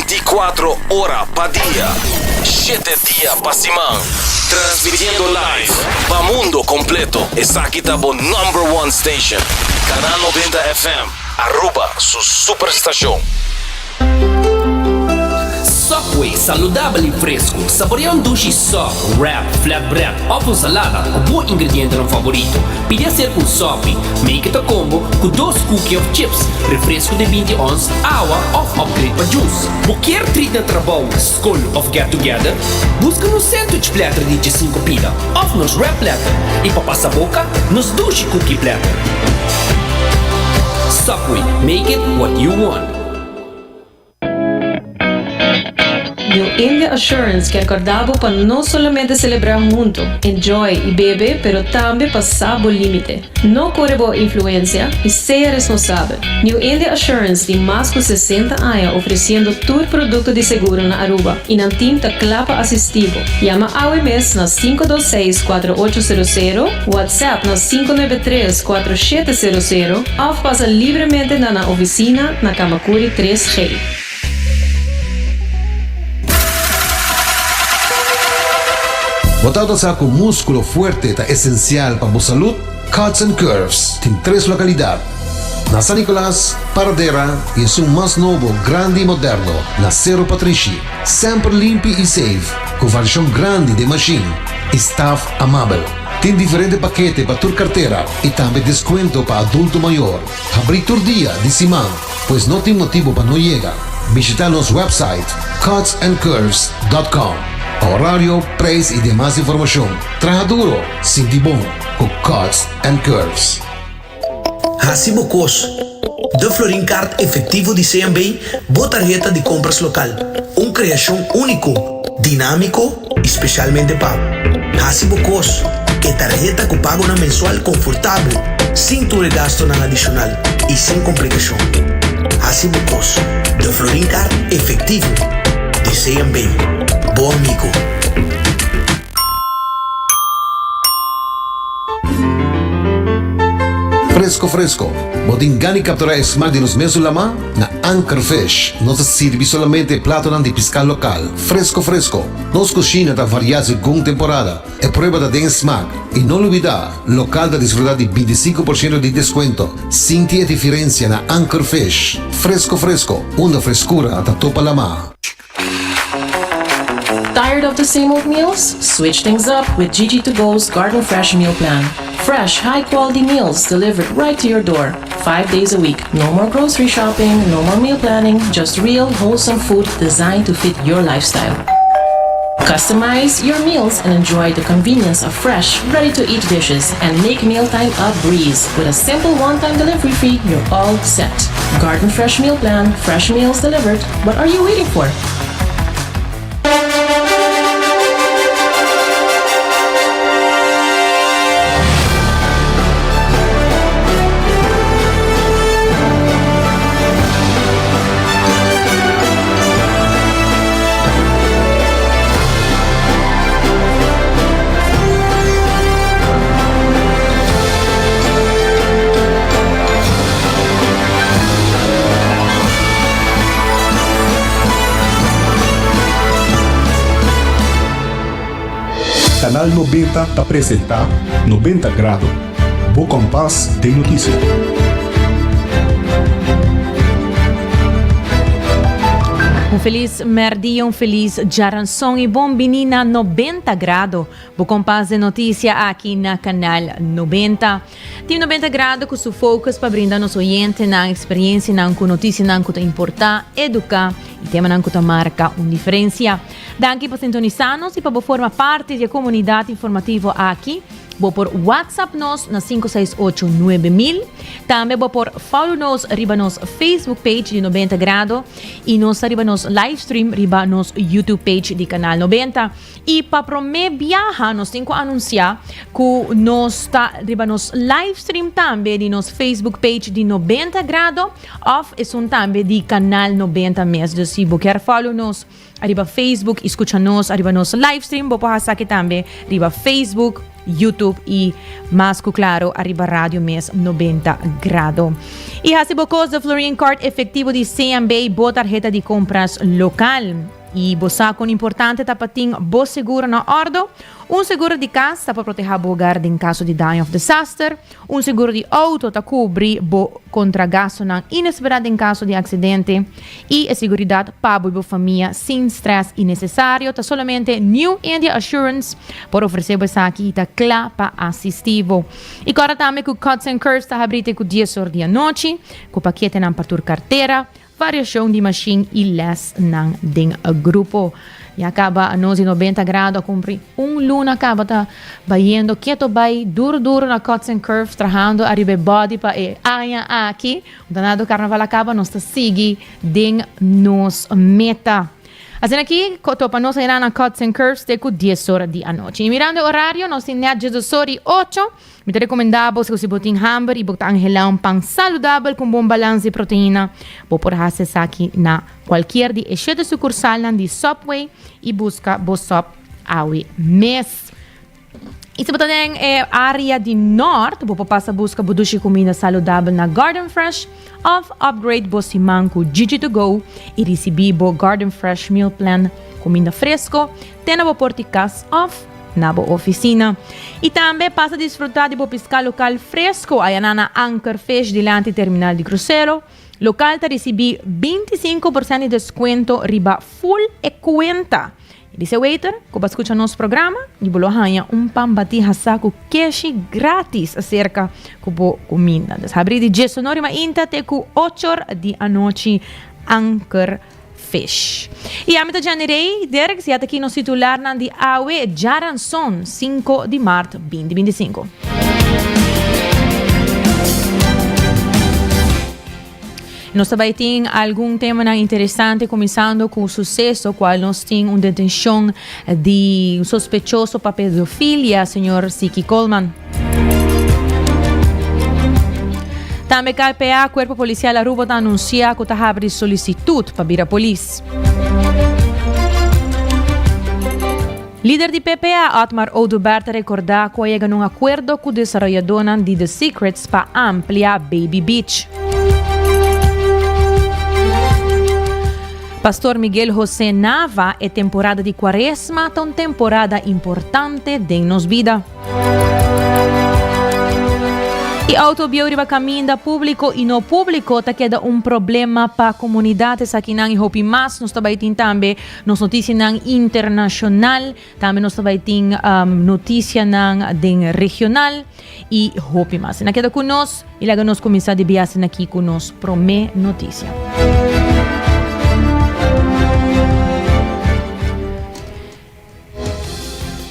24 ora pa dia, shete dia pa siman. Transmitiendo live pa mundo completo. Esaki ta bo number one station. Canal 90 FM, Aruba su superstacion. Subway, saludabel y fresco. Saborea un dushi sub, wrap, flatbread of un salada cu bo ingredientenan favorito. Pidi acerca un sopi, make it a combo, cu dos cookie of chips, refresco di binti ons, awa of upgrade pa juice. Bo kier treat na trabou, scol of get together? Busca nos sandwich platter di diesinco pida of nos wrap platter y pa pasa boca, nos dushi cookie platter. Subway, make it what you want. New India Assurance kier corda bo pa no solamente celebra hunto, enjoy y bebe pero tambe pa sa bo limite. No core bo influencia y sea responsabel. New India Assurance tin mas cu 60 aña ofreciendo tur producto di seguro na Aruba y nan team ta cla pa asisti bo. Yama awe mes na 526 4800, WhatsApp na 593 4700 of pasa libremente na nan oficina na Camacuri 3G. Bo tabata sa ku múskulo fuerte ta esensial pa bo salud? Cuts and Curves tin tres lokalidat, na San Nicolas, Paradera i esun mas nobo, grandi i moderno, na Cerro Patrishi. Semper limpi i safe, ku variashon grandi den mashin i staf amabel. Tin diferente pakete pa tur kartera i tambe deskuento pa adulto mayor. Habrí tur dia di siman, pues no tin motibu pa no yega. Bishita nos website cutsandcurves.com pa horario, prijs i demas informashon. Traha duro, sinti bon ku Cuts and Curves. Hasi bo kos. De Florin Card Efectivo di CMB, bo tarheta di compras local. Un creacion unico, dinamico y specialmente pa bo. Hasi bo cos. E tarheta cu pagonan mensual confortabel, sin tur e gastonan adicional y sin complicacion. Hasi bo cos. De Florin Card Efectivo di CMB. Bo amigo. Fresco fresco, bo tin gana di captura e smaak di nos mesun lama? Na Anchor Fish nos ta sirbi solamente e platonan di pisca local, fresco fresco. Nos cushina ta varia segun temporada, e prueba ta den e smaak. Y no lubida, local ta disfruta di 25% di descuento. Sinti e diferencia na Anchor Fish. Fresco fresco, unda frescura ta topa lama. Tired of the same old meals? Switch things up with Gigi to Go's Garden Fresh Meal Plan. Fresh, high quality meals delivered right to your door, five days a week. No more grocery shopping, no more meal planning, just real, wholesome food designed to fit your lifestyle. Customize your meals and enjoy the convenience of fresh, ready to eat dishes and make mealtime a breeze. With a simple one time delivery fee, you're all set. Garden Fresh Meal Plan, fresh meals delivered. What are you waiting for? Canal 90 ta presenta 90 Grado, bo kompas den notisia. Un felis merdia, un felis djaranson i bon bini na 90 Grado, bo kompas den notisia aki na Canal 90. Team 90 Grado ku su focus pa brinda nos oyentenan eksperiencianan ku notisianan ku ta importá, eduká i temanan ku ta marka un diferensia. Danki pa sintonisá nos i pa bo forma parti di e komunidat informativo aki. Bo por WhatsApp nos na 568 9000. Tambe bo por follow nos riba nos Facebook page di 90 Grado i nos ta riba nos livestream riba nos YouTube page di Canal 90. I pa promé biaha nos tin ku anunsiá ku nos ta riba nos live stream tambe di nos Facebook page di 90 Grado òf esun tambe di Kanal 90 mes. Dus si bo kier follow nos ariba Facebook i skucha nos ariba nos live stream bo por hasi aki tambe riba Facebook. YouTube y mas cu claro ariba radio mes 90 Grado. Y haci bo cos de Florin Card efectivo di CMB, bo tarheta di compras local. Y bo sa con importante ta pa tin bo seguro na ordo? Un seguro di cas ta pa proteha bo hogar den caso di daño of desaster. Un seguro di auto ta cubri bo contra gastonan inespera den caso di accidente. Y e seguridad pa bo y bo famia sin stress innecesario ta solamente New India Assurance por ofrece bo esaki y ta cla pa asisti bo. Y corda tambe cu Cuts and Curves ta habri te cu dies or di anochi cu paketenan pa tur cartera. Variashon di mashin i lèsnan den grupo. Ya kaba nos di 90 Grado a kumpri un luna kaba ta bayendo keto bai duro duro na Cuts and Curves trahando ariba e body pa e aña aki. Danado karnaval a kaba nos ta sigui den nos meta. Asina aki topa nos ayina na Cuts and Curves te ku dies ora di anochi. I mirando e orario nos tin nèt diesdos ora i ocho. Mi ta recomenda bo si bo tin hamber y bo ta anhela un pan saludabel cu un bon balans di proteina, bo por haci esaki na cualkier di e shete sucursalnan di Subway y busca bo sub awe mes. Y si bo ta den e area di Noord, bo por pasa busca bo dushi cuminda saludabel na Garden Fresh of upgrade bo siman cu Gigi to go y ricibi bo Garden Fresh Meal Plan cuminda fresco te na bo porti cas of na bo oficina. Y tambe pasa disfruta di bo pisca local fresco ayana na Anchor Fish dilanti terminal di crucero. Local ta ricibi 25% di descuento riba full e cuenta. Y dice waiter cu bo a scucha nos programa y bo lo haya un pan bati hasa cu keshi gratis acerca cu bo cuminda. Des habri di diesunor mainta te cu ochor di anochi Anchor Fish. Y ami ta Jenny Rey Dirks y ata aki nos titularnan di awe djaranson 5 di maart 2025. Nos ta bay tin algun temanan interesante cuminsando cu suceso cual nos tin un detencion di un sospechoso pa pedofilia, señor Siki Coleman. Tambe KPA, Cuerpo Policial Aruba, ta anuncia cu ta habri solicitud pa bira polis. Lider di PPA, Otmar Oduber ta recorda cu a yega na un acuerdo cu desaroyadornan di The Secrets pa amplia Baby Beach. Pastor Miguel José Nava, E temporada di Cuaresma ta un temporada importante den nos bida. E auto bieu riba caminda publico y no publico ta keda un problema pa comunidad. Esakinan y hopi mas nos ta bay tin tambe nos noticianan internacional. Tambe nos ta bay tin um, noticianan den regional y hopi mas. Na keda cu nos y laga nos cuminsa di biaha aki cu nos prome noticia.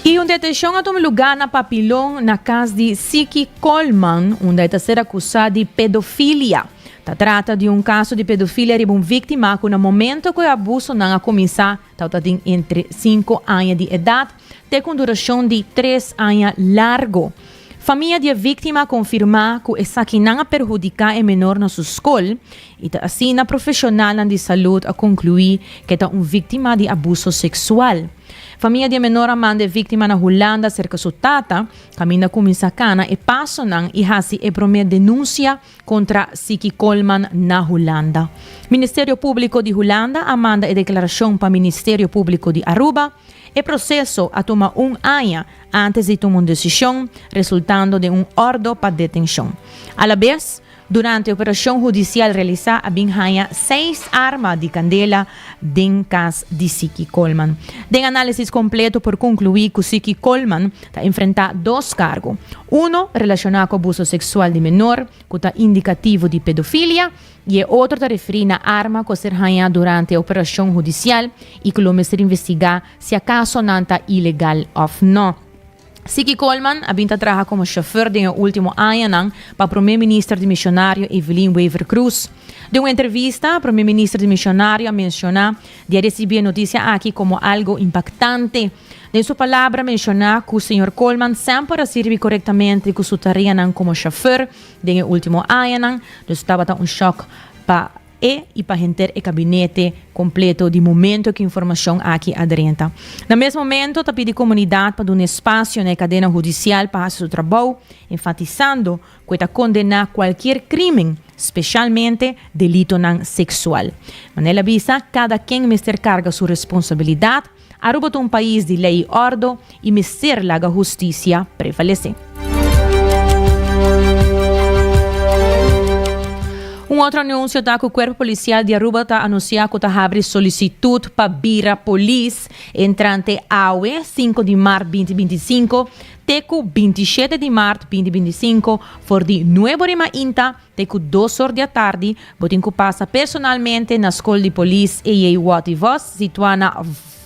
Y un detencion a tuma lugar na Papilon na cas di Siki Coleman, unda e ta ser acusa di pedofilia. Ta trata di un caso di pedofilia riba un victima cu na momento cu e abusonan a cuminsa tabata tin entre cinco aña di edad te cu un duracion di tres aña largo. Famia di e victima a confirma cu esakinan a perhudica e menor na su scol y ta asina profesionalnan di salud a conclui cu e ta un victima di abuso sexual. Famia di e menor a manda e víktima na Hulanda serka su tata, kaminda kuminsá kana e pasonan i hasi e promé denunsia kontra Siki Koolman na Hulanda. Ministerio Públiko di Hulanda a manda e deklarashon pa Ministerio Públiko di Aruba. E proseso a tuma un aña antes di tuma un desishon, resultando den un òrdo pa detenshon. Alabes, Durante e operashon hudisial realisá a bin haña seis arma di kandela den kas di Siki Koolman. Den análisis kompleto por konkluí ku Siki Koolman ta enfrentá dos kargo, uno relashoná ku abuso seksual di menor ku ta indikativo di pedofilia i e otro ta referí na arma ku a ser hañá durante e operashon hudisial i ku lo mester investigá si akaso nan ta ilegal òf nò. Siki Koolman a bin ta traha komo shofer den e ultimo añanan pa Prome Minister dimisionario Evelyn Wever-Croes. Den un entrevista, Prome Minister dimisionario a menciona di a recibi e noticia aki como algo impactante. Den su palabra menciona cu señor Koolman semper a sirbi corectamente cu su tareanan como shofer den e ultimo añanan, dus tabata un shock pa. e y pa henter e kabinete kompleto di momento ku informashon aki a drenta. Na mes momento ta pidi komunidat pa duna espasio na e kadena hudisial pa hasi su trabou, enfatisando ku e ta kondená kualkier krimen, speshalmente delitonan seksual. Manera el a bisa, kada ken mester karga su responsabilidat. Aruba ta un pais di ley y ordo y mester laga husticia prevalece. Un otro anuncio ta cu Cuerpo Policial di Aruba ta anuncia cu ta habri solicitud pa bira polis entrante awe, sinku di maart binti binti sinku, te cu 27 di maart 2025, for di nuebe ora mainta Te ku dos or di atardi, bo tin ku pasa personalmente na Skol di Polis EJ. Watty Vos, situá na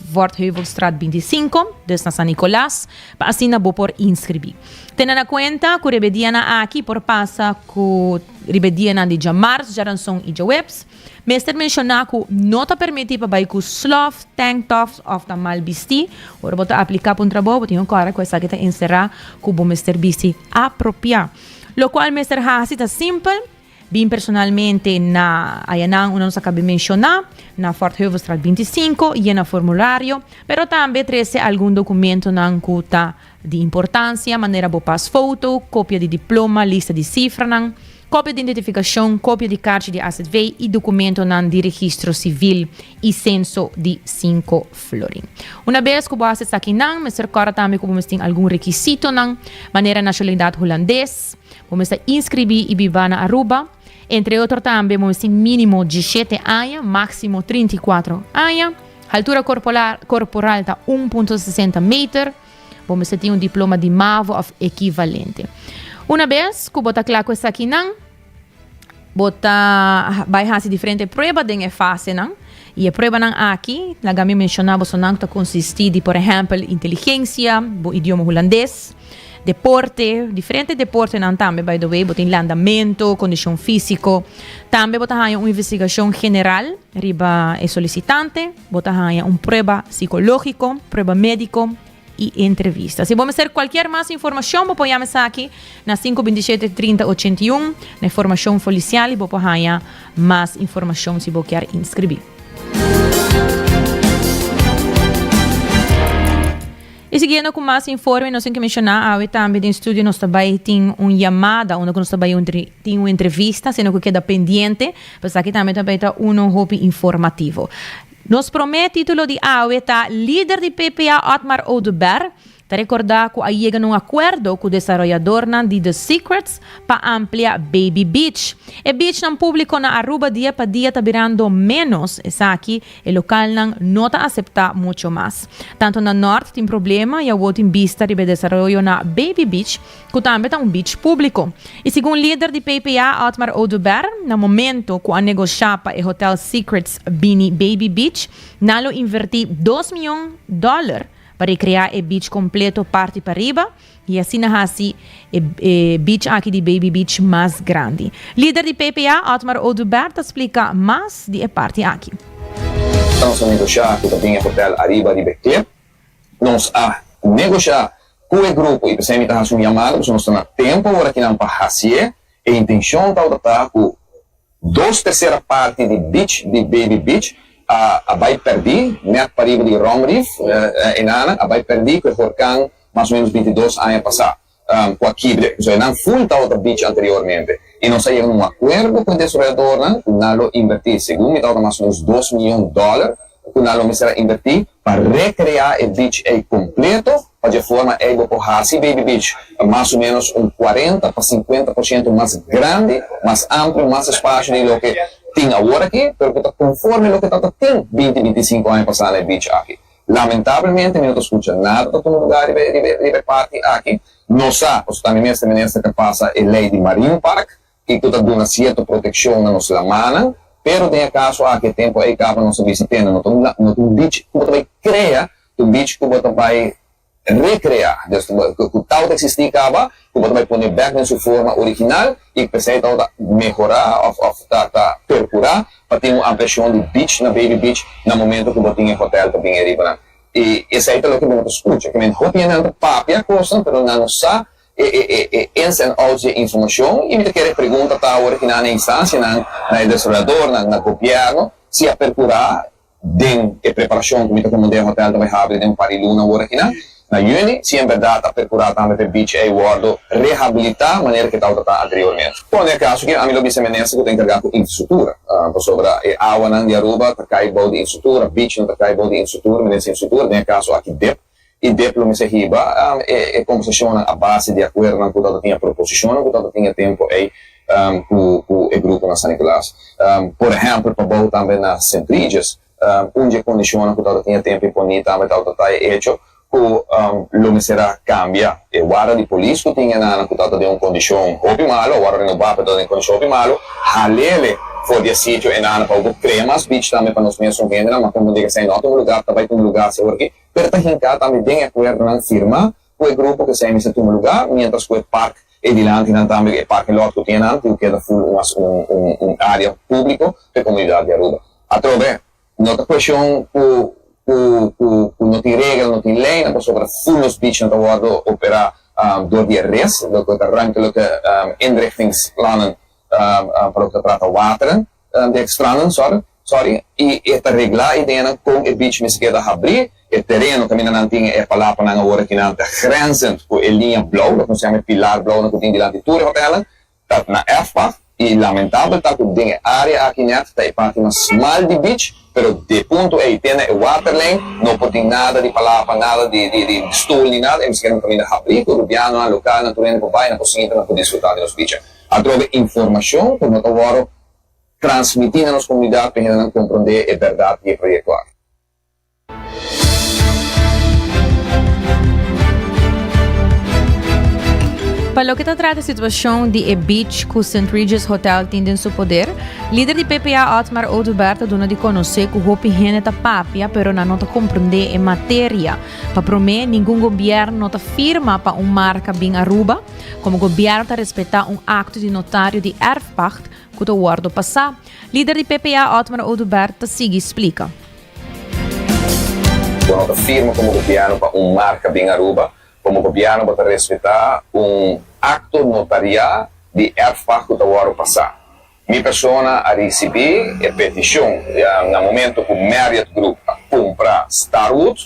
Voortheuvelstraat 25, dus na San Nicolas, pa asina bo por inskribí. Tene na kuenta ku riba e dianan aki por pasa ku riba e dianan di djamars, djaranson i djaweps. Mester menshoná ku no ta permití pa bai ku slòf, tank tops òf ta mal bistí. Ora bo ta apliká pa un trabou, bo tin ku kòrda ku esaki ta enserá ku bo mester bisti apropiá. Locual mester haci ta simpel, bin personalmente na ayanan unda nos a cabe menciona, na Fort Heuvelstraat 25, yena formulario, pero tambe trece algun documentonan cu ta di importancia, manera bo pasfoto, copia di diploma, lista di cifranan, copia di identificacion, copia di carchi di AZV y documentonan di registro civil y censo di cinco florin. Una bes ku bo hasi esakinan, mester kòrda tambe ku bo mester tin algun rekisitonan, manera nashonalidat hulandes, bo mester inskribí i biba na Aruba, entre otro tambe bo mester tin mínimo diesshete aña, máksimo 34 aña, haltura korporal ta un punto sesenta meter, bo mester tin un diploma di mavo òf ekivalente. Una bes ku bo ta kla ku esakinan, Bo ta bai hasi diferente prueba den e fasenan, i e pruebanan aki, laga mi menshoná bosonan, ta konsistí di por ehèmpel inteligensia, bo idioma hulandes, deporte, diferente deportenan tambe by the way, bo tin landamentu, kondishon físiko. Tambe bo ta haña un investigashon general riba e solisitante, bo ta haña un prueba sikológiko, prueba médiko, y entrevista. Si bo mester cualkier mas informacion bo por yama esaki na 527 30 81 na e formacion policial y bo por haya mas informacion si bo kier inscribi. Y siguiendo cu mas informe nos tin que menciona awe tambe den studio nos ta bay tin un yamada unda cu nos ta bay tin un entrevista sino cu keda pendiente pa esaki tambe ta bay ta uno hopi informativo. Nos promé título di awe ta Lider di PPA Otmar Oduber ta rekordá ku a yega na un akuerdo ku desaroyadornan di The Secrets pa amplia Baby Beach. E beachnan públiko na Aruba dia pa dia ta birando ménos, esaki e lokalnan no ta aseptá mucho mas. Tantu na Nort tin problema i awor tin bista riba e desaroyo na Baby Beach, ku tambe ta un beach públiko. I segun lider di PPA, Otmar Oduber, na momento ku a negoshá pa e Hotel Secrets bini Baby Beach, nan lo invertí dos mion dòler pa rekreá e beach kompleto parti pariba i asina hasi e e beach aki di Baby Beach mas grandi. Lider di PPA, Otmar Oduber ta splika mas di e parti aki. Nos a negoshá ku ta bin e hotel ariba riba e klip. Nos a negoshá ku e grupo i p'esei mi ta hasi un yamada pasobra nos ta na tempu awor akinan pa hasié. E intenshon tabata ta ku dos tersera parti di beach di Baby Beach a a bai pèrdí nèt pariba di Rum Reef enanan a bai pèrdí ku e horkan mas o ménos 22 aña pasá ku a kibre. Pasobra enan ful tabata beach anteriormente i nos a yega na un akuerdo ku e desaroyadornan ku nan lo invertí segun mi tabata mas o ménos dos mion dòler ku nan lo mester a invertí Pa recrea e beach ey completo, pa dje forma ey bo por haci Baby Beach mas o menos un 40 pa 50% mas grandi, mas amplio, mas espacio di loke tin awor aki, pero cu ta conforme loke tabata tin 20, 25 aña pasa na e beach aki. Lamentablemente mi no ta scucha nada ta tuma lugar riba riba e parti aki. No sa, pasobra ta mi mes ta minister cu a pasa e ley di Marine Park, i ku ta duna sierto protekshon na nos lamannan, pero den e kaso aki e tempu ei kaba nos a bisa tende no ta un no ta un beach ku bo ta bai krea, ta un beach ku bo ta bai rekreá, dus ku tabata eksistí kaba ku bo ta bai pone bèk den su forma original i p'esei tabata mehorá òf òf ta ta perkurá pa tin un ampliashon di beach na Baby Beach na momento ku bo tin e hotèl ta bin e ribanan. I esei ta loke bo no ta skucha, ke men hopi hende nan ta papia kosnan pero nan no sa. e e e ins en outs di e informashon i mi ta kere pregunta ta awor aki nan e instansianan, na e desaroyadornan, na gobièrnu si a perkurá den e preparashon ku mi ta komand'é e hotèl ta bai habri den un par di luna awor aki nan, na yüni, si en bèrdat a perkurá tambe pa e beach ei wòrdu rehabilitá manera ku e tabata ta anteriormente. Bon, den e kaso aki ami lo bisa e minister ku ta enkargá ku infrastruktura, pasobra e awanan di Aruba ta kai bou di infrastruktura, beachnan ta kai bou di infrastruktura, minister di infrastruktura, den e kaso aki dip, i dip lo mester hiba e kombersashonnan a base di akuerdonan ku tabata tin, e proposishonnan ku tabata tin e tempu ei ku e grupo na San Nicolas. Por ehèmpel, pabou tambe na Sint Regis, un di e kondishonnan ku tabata tin e tempu imponí tambe tabata ta e echo ku lo mester a kambia e warda di polis ku tin enanan ku tabata den un kondishon hopi malu, a wòrdu renobá pero tabata den kondishon hopi malu, hal'ele for di e sitio enanan pa bo krea mas beach tambe pa nos mesun hendenan, ma komo di esei no ta un lugar ta bai tuma lugar si awor aki, pero ta hinká tambe den e akuerdonan firmá ku e grupo ku esei mester tuma lugar, miéntras ku e park e dilantinan tambe, e parking lot ku tin enan tin ku keda ful un un un área públiko pa e komunidat di Aruba. Atrobe, no ta kueshon ku ku ku ku no tin regla, no tin leinan pasobra ful nos beachnan ta wòrdu operá dor di e res, loke ta ruimtelijke inrichtingsplannen pa loke ta trata wateren di e stranden, sorry, sorry, i e ta reglá e ideanan kon e beach mester keda habrí, e tereno kaminda nan tin e palapanan awor akinan ta grenzend ku e liña blou, loke nos yama e pilar blounan ku tin dilanti tur e hotelnan. Ta na erfpacht y lamentabel ta cu den e area aki net ta e parti mas smal di beach, pero de punto ey te na e waterlijn no por tin nada di palapa, nada di di di stoel ni nada, e mester keda un caminda habri cu Rubianonan, localnan, tur hende por bay, nan por sinta, nan por disfruta di nos beach. Atrobe informacion cu no ta worde transmiti na nos comunidad pa e hendenan comprende e berdad di e proyecto aki. Pa loke ta trata situashon di e beach ku St. Regis Hotel tin den su poder, lider di PPA Otmar Oduber ta duna di konosé ku hopi hende ta papia pero nan no ta komprendé e materia. Pa promé, ningun gobièrnu no ta firma pa un marka bin Aruba, komo gobièrnu ta respetá un akto di notario di erfpacht ku ta wòrdu pasá. Lider di PPA Otmar Oduber ta sigui splika. Bo no ta firma komo gobièrnu pa un marka bin Aruba. Komo gobièrnu bo ta respetá un akto notariá di erfpacht ku ta wòrdu pasá. Mi persona a risibí e petishon na momento ku Marriott Group a kumpra Starwood.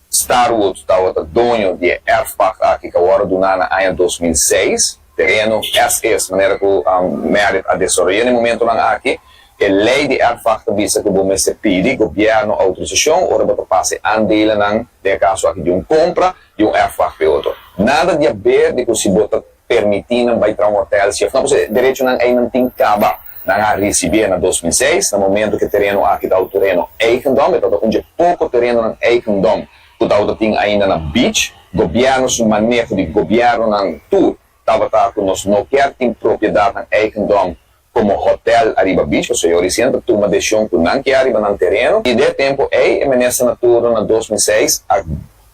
Starwood tabata doño di e erfpacht aki ku a wòrdu duná na aña 2006. Tereno as is, manera ku Marriott a desaroyá na e momentonan aki. E lei di erfpacht ta bisa ku bo mester pidi gobièrnu outorisashon ora bo ta pasa e aandelenan, den e kaso aki di un kompra di un erfpacht pa e otro. Nada di haber di ku si bo ta permití nan bai traha un hotèl si òf no, pasobra e derechonan ei nan tin kaba. Nan a risibié na 2006, na momento ku e tereno aki ta tereno eigendom, e tabata un dje poko terenonan eigendom ku tabata tin ainda na beach. Gobièrnu su maneho di gobièrnunan tur tabata ku nos no kier tin propiedatnan eigendom komo hotel ariba beach, pasobra e orisien ta tuma decision ku nan kier riba nan tereno. I de tempu ei e minister na turno na 2006 a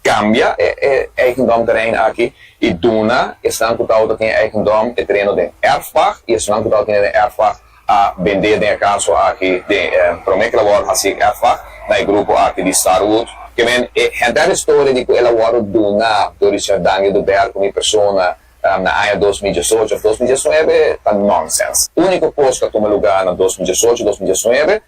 kambia e e eigendom terrein aki i duna esnan ku tabata tin e eigendom e tereno den erfpacht i esnan ku tabata tin den erfpacht a bendé den e kaso aki den e promé ku el a wòrdu hasi erfpacht na e grupo aki di Starwood. Ke men e henter e storia di ku el a wòrdu duna dor di señor Daniel Dubert ku mi persona na aña 2018 of 2019 ta nonsens. Úniko kos ku a tuma lugá na 2018, 2019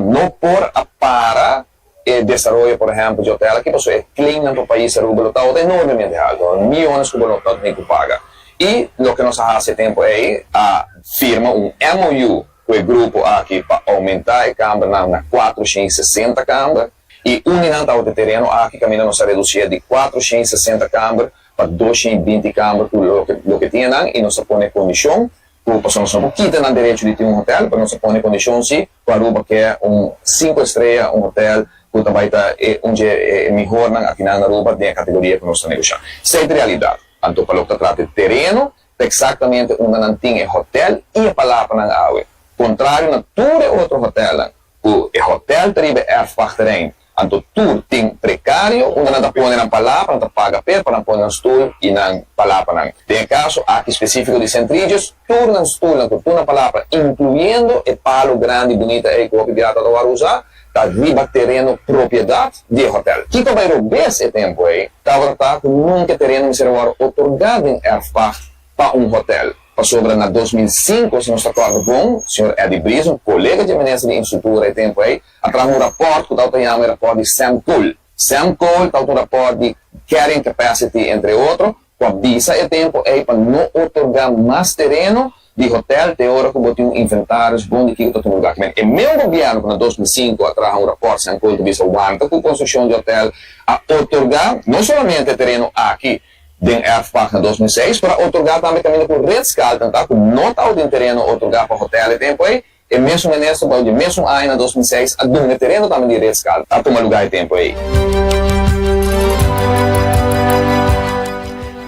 no por a para e desaroyo por ehèmpel di hotel aki pasobra e claimnan pa pais Aruba lo tabata enormemente haltu, miyones ku bo lo tabatin ku paga. I loke nos a hasi e tempu ei a firma un MOU ku e grupo aki pa oumentá e kambernan na 460 kamber i un di nan tabata e tereno aki kaminda nos a redusié di 460 kamber pa 220 kamber ku loke loke tin nan i nos a pone kondishon ku pasobra nos no por kita nan derecho di tin un hotel pero nos a pone kondishon si ku Aruba ke un sinku estrea un hotel ku ta bai ta e un dje e mihornan akinan na Aruba den e kategoria ku nos ta negoshá. Esei ta realidat. Anto pa loke ta trata e tereno ta eksaktamente unda nan tin e hotel i e palapanan awe. Kontrario na tur e otro hotelnan ku e hotel ta riba e erfpachtterrein Anto tur tin prekario unda nan ta pone nan palabra, nan ta paga p'e pa nan pone nan stul i nan palabranan. Den e kaso aki spesífiko di Sint Regis, tur nan stulnan ku tur nan palabra, inkluyendo e palu grandi bunita ei ku hopi biaha ta wòrdu usá, ta riba tereno propiedat di e hotel. Kiko a bai robes e tempu ei tabata ta ku nunka e tereno mester a wòrdu otorgá den erfpacht pa un hotel, pasobra na 2005, si nos ta kòrda bon, señor Eddie Bries, un kolega dje minister di Infrastruktura e tempu ei, a traha un rapòrt ku tabata yama e rapòrt di Sam Cole. Sam Cole tabata un rapòrt di carrying capacity, entre otro, ku a bisa e tempu ei pa no otorgá mas tereno di hotel te ora ku bo tin un inventaris bon di kiko ta tuma lugá. E meun gobièrnu ku na 2005 a traha un rapòrt Sam Cole ta bisa wanta ku konstrukshon di hotel a otorgá no solamente e tereno aki den erfpacht na 2006, pero a otorgá tambe kaminda ku Ritz-Carlton ta ku no ta den tereno otorgá pa hotel e tempu ei. E mesun minister bou di e mesun aña na 2006 a duna e tereno tambe di Ritz-Carlton a tuma lugá e tempu ei.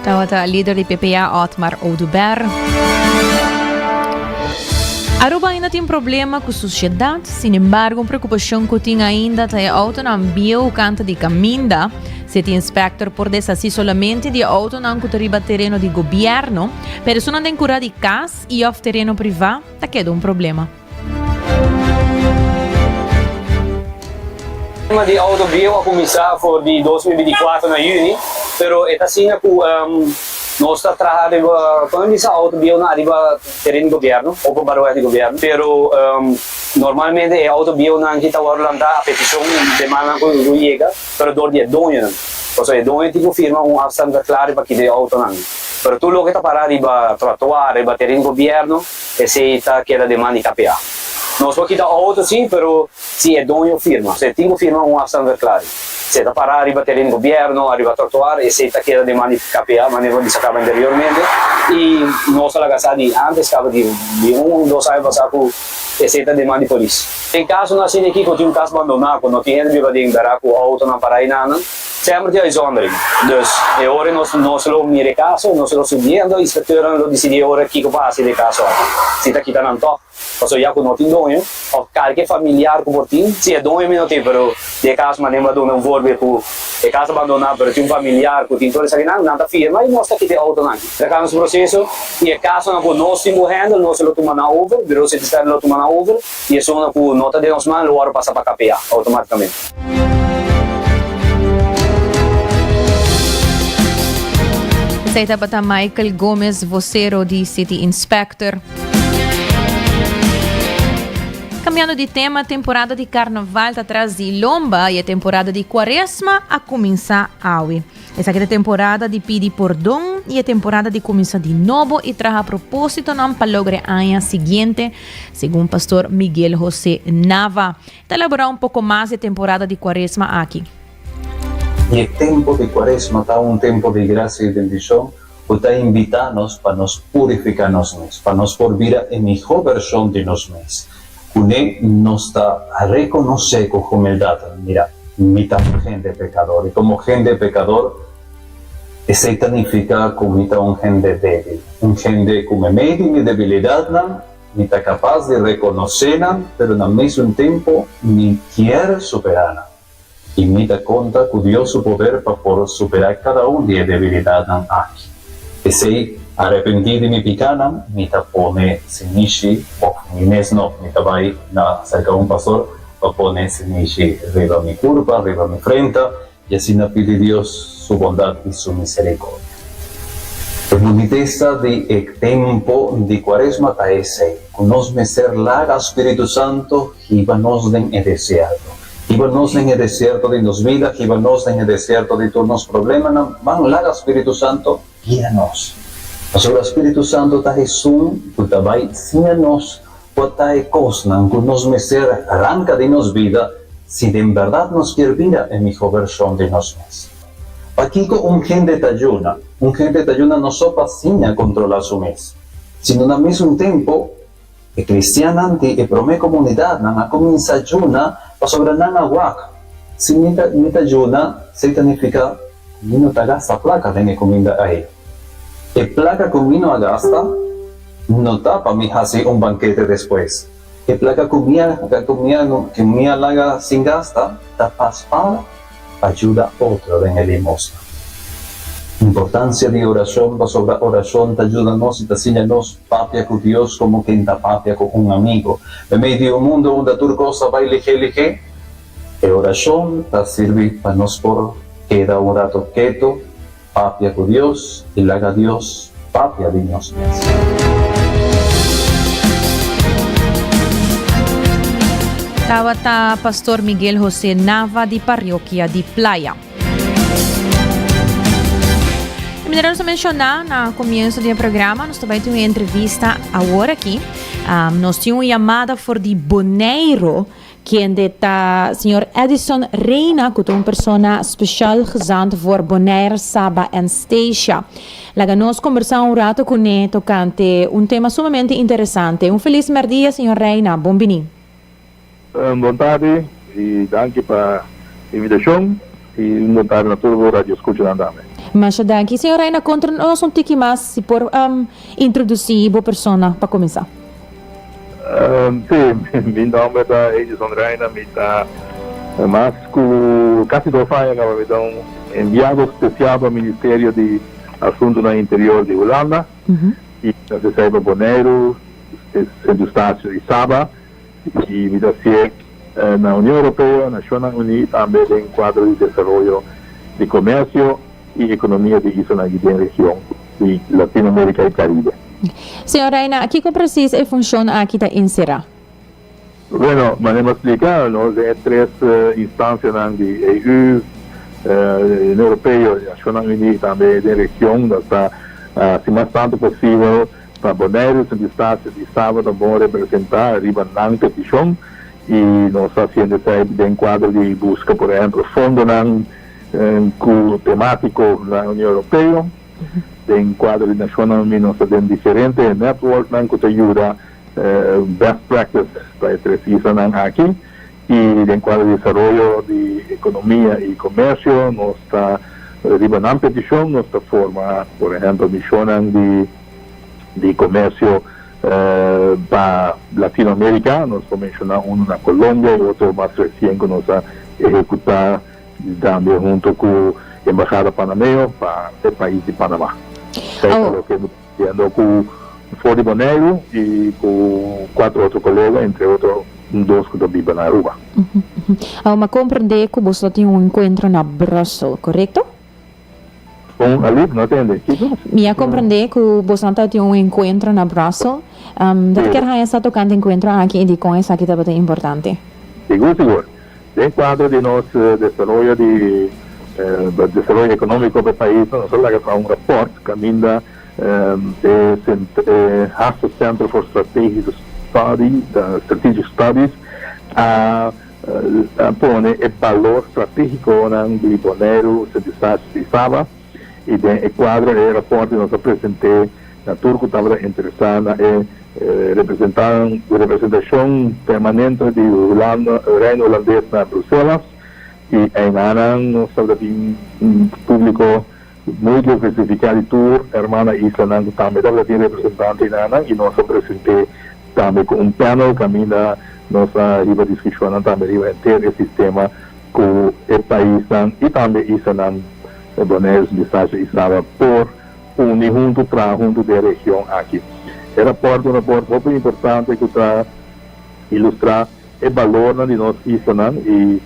Tabata lider di PPA Otmar Oduber. Aruba ainda tin problema cu suciedad, sin embargo un preocupacion cu tin ainda ta e autonan bieu canta di caminda. City Inspector por deshaci solamente di e autonan cu ta riba tereno di gobierno, pero esunnan den cura di cas y of tereno priva ta keda un problema. Tema di auto bieu a kuminsá for di 2024 na yüni, pero e ta asina ku nos ta traha riba, kon bisa auto bieunan ariba tereno di gobièrnu, openbare weg di gobièrnu, pero normalmente e auto bieunan aki ta wòrdu lantá a petishon demandanan ku yega, pero dor di e doñonan. Pasobra e doño tin ku firma un afstandsverklaring pa kita e autonan. Pero tur loke ta pará riba trotuar, riba tereno di gobièrnu, Esei ta keda den man di KPA. Nos por kita outo si, pero si e doño firma. E tin ku firma un afstandsverklaring. Si e ta pará riba teren gobièrnu, ariba trotuar, esei ta keda den man di KPA, manera ku a bisa kaba anteriormente. I nos a laga sa di ántes kaba di di un dos aña pasá ku esei ta den man di polis. Den kasonan asina aki ku tin un kas bandoná ku no tin hende biba aden, bèrá ku outonan pará einanan, Semper tin uitzondering. Dus e ora nos nos lo mira e caso, nos lo studiendo, inspecteurnan lo dicidi e ora kico pa haci den e caso aki. Si ta kita nan toch, pasobra ya cu no tin doño, of calke familiar cu por tin, si e doño mi no tin, pero den e caso manera mi a duna un voorbeeld cu e cas abandona pero tin un familiar cu tin tur esakinan, nan ta firma y nos ta kita e autonan. Ta caba nos proceso y e casonan cu nos tin cu handle nos lo tuma nan over, Bureau City Standard lo tuma nan over y esunnan cu no ta den nos man lo worde pasa pa KPA automaticamente. Esei tabata Michael Gomez, vocero di City Inspector. Cambiando di tema, temporada di carnaval ta tras di lomba y e temporada di cuaresma a cuminsa awe. Esaki ta e temporada di pidi pordon y e temporada di cuminsa di nobo y traha propositonan pa logra e aña siguiente, segun Pastor Miguel Jose Nava. Ta elaborá un poko mas e temporada di Kuaresma aki. I e tempu di Kuaresma ta un tempu di grasia i bendishon ku ta invitá nos pa nos purifiká nos mes, pa nos por bira e mihó vershon di nos mes. Kuné nos ta rekonosé ku humildat, Mira, mi ta un hende pekador, i komo hende pekador, esei ta nifiká ku mi ta un hende débil, un hende ku meimei di mi debilidatnan, Mi ta kapas di rekonosé nan, pero na mesun tempu mi kier superá nan. I mi ta konta ku Dios su poder pa por superá kada un di e debilidatnan aki. P'esei, arepentí di mi pikánan, mi ta pone sinishi, òf mi mes no, mi ta bai na serka un pastor pa pone sinishi riba mi kurpa, riba mi frenta, I asina pidi Dios su bondat i su misericordia. E bunitesa di e tempo di Cuaresma ta esei, cu nos mester laga Spiritu Santo hiba nos den e desierto. Hiba nos den e desierto di nos bida, hiba nos den e desierto di tur nos problemanan, ban laga Spiritu Santo guia nos. Pasobra Spiritu Santo ta esun cu ta bay siña nos Cua ta e cosnan cu nos mester ranca di nos bida si den berdad nos kier bira e miho version di nos mes? Pakico un hende ta yuna? Un hende ta yuna no so pa siña controla su mes, sino na mesun tempo e cristiannan di e prome comunidadnan a cuminsa yuna pasobra nan a wak, si mi ta mi ta yuna, esey ta nifica cu mi no ta gasta placa den e cuminda ey. E placa cu mi no a gasta, No ta pa mi hasi un bankete despues. E plaka ku mi a ku mi a ku mi a laga sin gasta ta pa spar pa yuda otro den e limosna. Importancia di oracion pasobra oracion ta yuda nos y ta siña nos papia cu Dios como ken ta papia cu un amigo. Meimei di un mundo unda tur cos ta bay lihe lihe. E orashon ta sirbi pa nos por keda un rato ketu, papia ku Dios i laga Dios papia di nos mes. Tabata Pastor Miguel Jose Nava di Parroquia di Playa. E manera nos a menciona na comienzo di e programa, nos ta bai tin un entrevista awor aki. Um, nos tin un yamada for di Bonaire, kende ta señor Edison Reina, ku ta un persona speciaal gezant voor Bonaire, Saba en Statia. Laga nos conversa un rato kuné tocante un tema sumamente interesante. Un feliz merdia, señor Reina. Bon bini. Bon tardi y danki pa invitacion y un bon tardi na tur bo radioescuchanan tambe. Masha danki. Señor Reina, contra nos un tiki mas si por introduci bo persona pa cuminsa. Si, mi nomber ta Edison Reina, mi ta mas cu casi dos aña caba mi ta un enviado special pa Ministerio di Asuntonan Interior di Hulanda y ta esey pa Boneiru, Sint Eustatius y Saba. I mi ta sié na Union Europeo, Nashonnan Uní tambe den kuadro di desaroyo di komersio i ekonomia di islanan i den region di Latinoamerika i Karibe. Señor Reina, kiko presis e funshon aki ta enserá? Bueno, manera mi a splika, nos den e tres instansianan di EU, Union Europeo, Nashonnan Uní i tambe den region nos ta hasi mas tantu posibel Pa Boneiru, Sint Eustatius i Saba ta bon representá riba nan petishon i nos ta hasiendo esei den kuadro di buska por ehempel fondonan ku temátiko na Union Europeo. Den kuadro di Nashonnan Uní nos ta den diferente networknan ku ta yuda best practice pa e tres islanan aki i den kuadro di desaroyo di ekonomia i komersio nos ta riba nan petishon nos ta forma por ehempel mishonnan di di comercio pa Latino America, nos por menciona uno na Colombia y otro mas recien cu nos a ehecuta tambe hunto cu Embahada Panameo pa e pais di Panama. Esey ta loke mi ta haciendo cu for di Boneiru y cu cuatro otro colega, entre otro dos cu ta biba na Aruba. Awor mi a comprende cu boso ta tin un encuentro na Brussel, corecto? Un alip no tende. Kiko? Mi a comprende cu bosonan tabatin un encuentro na Brussel. Ta ta kier haña sa tocante encuentro aki y dicon esaki tabata importante? Sigur, sigur. Den cuadro di nos desaroyo di desaroyo economico pa e pais, nos a laga traha un rapport caminda e Haagse Centre for Strategische Strategic Studies a A pone e balor strategiconan di Boneiru, Sint Eustatius y Saba y den e cuadro e raport nos a presente na tur cu tabata interesa na e representacion permanente di Hulanda, Reino Hulandes na Bruselas y eynanan nos tabata tin un publico muy diversifica di tur hermana islanan cu tambe tabata tin representante eynanan y nos a presente Tambe ku un panel kaminda nos a hiba diskushonnan tambe riba henter e sistema ku e paisnan i tambe islanan Bonaire, Sint Eustatius i Saba por uni huntu, traha huntu den e region aki. E rapòrt ta un rapòrt hopi importante ku ta ilustrá e balornan di nos islanan i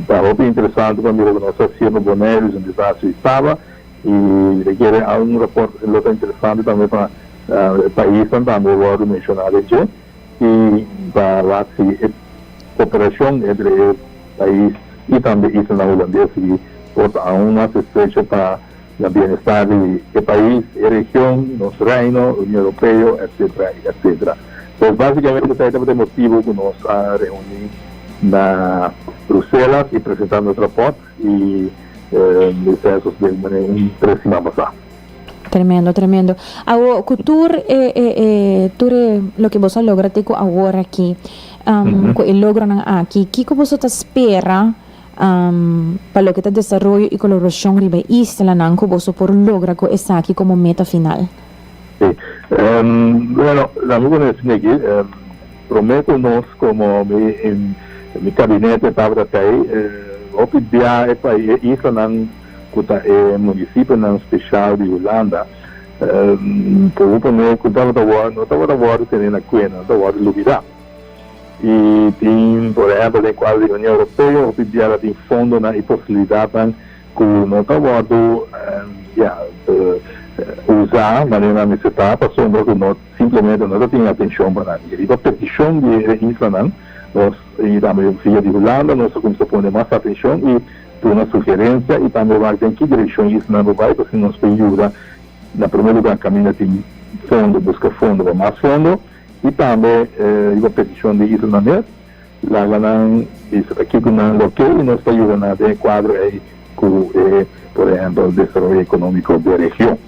ta hopi interesante pa mira ku nos ta hasiendo Bonaire, Sint Eustatius i Saba i rekere a un rapòrt lo ta interesante tambe pa E paisnan tambe wòrdu menshoná den dje i pa wak si e koperashon entre e pais i tambe islanan hulandes i por ta aun mas estrecho pa na bienestar di e pais, e region, nos Reino, Union Europeo, etcetera i etcetera. Pues básikamente esei tabata e motibu ku nos a reuní na Bruselas i presentá nos rapòrt i esei a sosodé manera un tres siman pasá. Tremendo, tremendo. Awo, ku tur e, e, e, tur e loke boso a logra te ku awor aki, um, ku e logronan aki, kiko boso ta spera, um, pa loke ta desaroyo i kolaborashon riba e islanan ku boso por logra ku esaki komo meta final? Sí. Um, bueno, laga mi pone esaki aki, um, promé ku nos komo mi, mi kabinete tabata kai, hopi bia e pai, e islanan, ku ta e munisipionan speshal di Hulanda, ku pone ku tabata wòrdu, no tabata wòrdu tene na kuenta, no tabata wòrdu lubidá. I I tin, por ehèmpel, den kuadro di Union Europeo hopi biaha tin fondonan i posibilidatnan ku no ta wòrdu, ya, usá manera mester ta pasobra ku no simplemente no ta tin atenshon pa nan. I riba petishon di e islanan nos i tambe via di Hulanda nos a kuminsá pone mas atenshon i duna sugerensia i tambe wak den ki direkshon islanan por bai pasobra nos por yuda na promé lugá kaminda tin fondo buska fondo pa mas fondo i tambe riba petishon di islanan mes laga nan bisa ta kiko nan lo ke i nos ta yuda nan den e kuadro ei ku e por ehèmpel desaroyo ekonómiko di e region.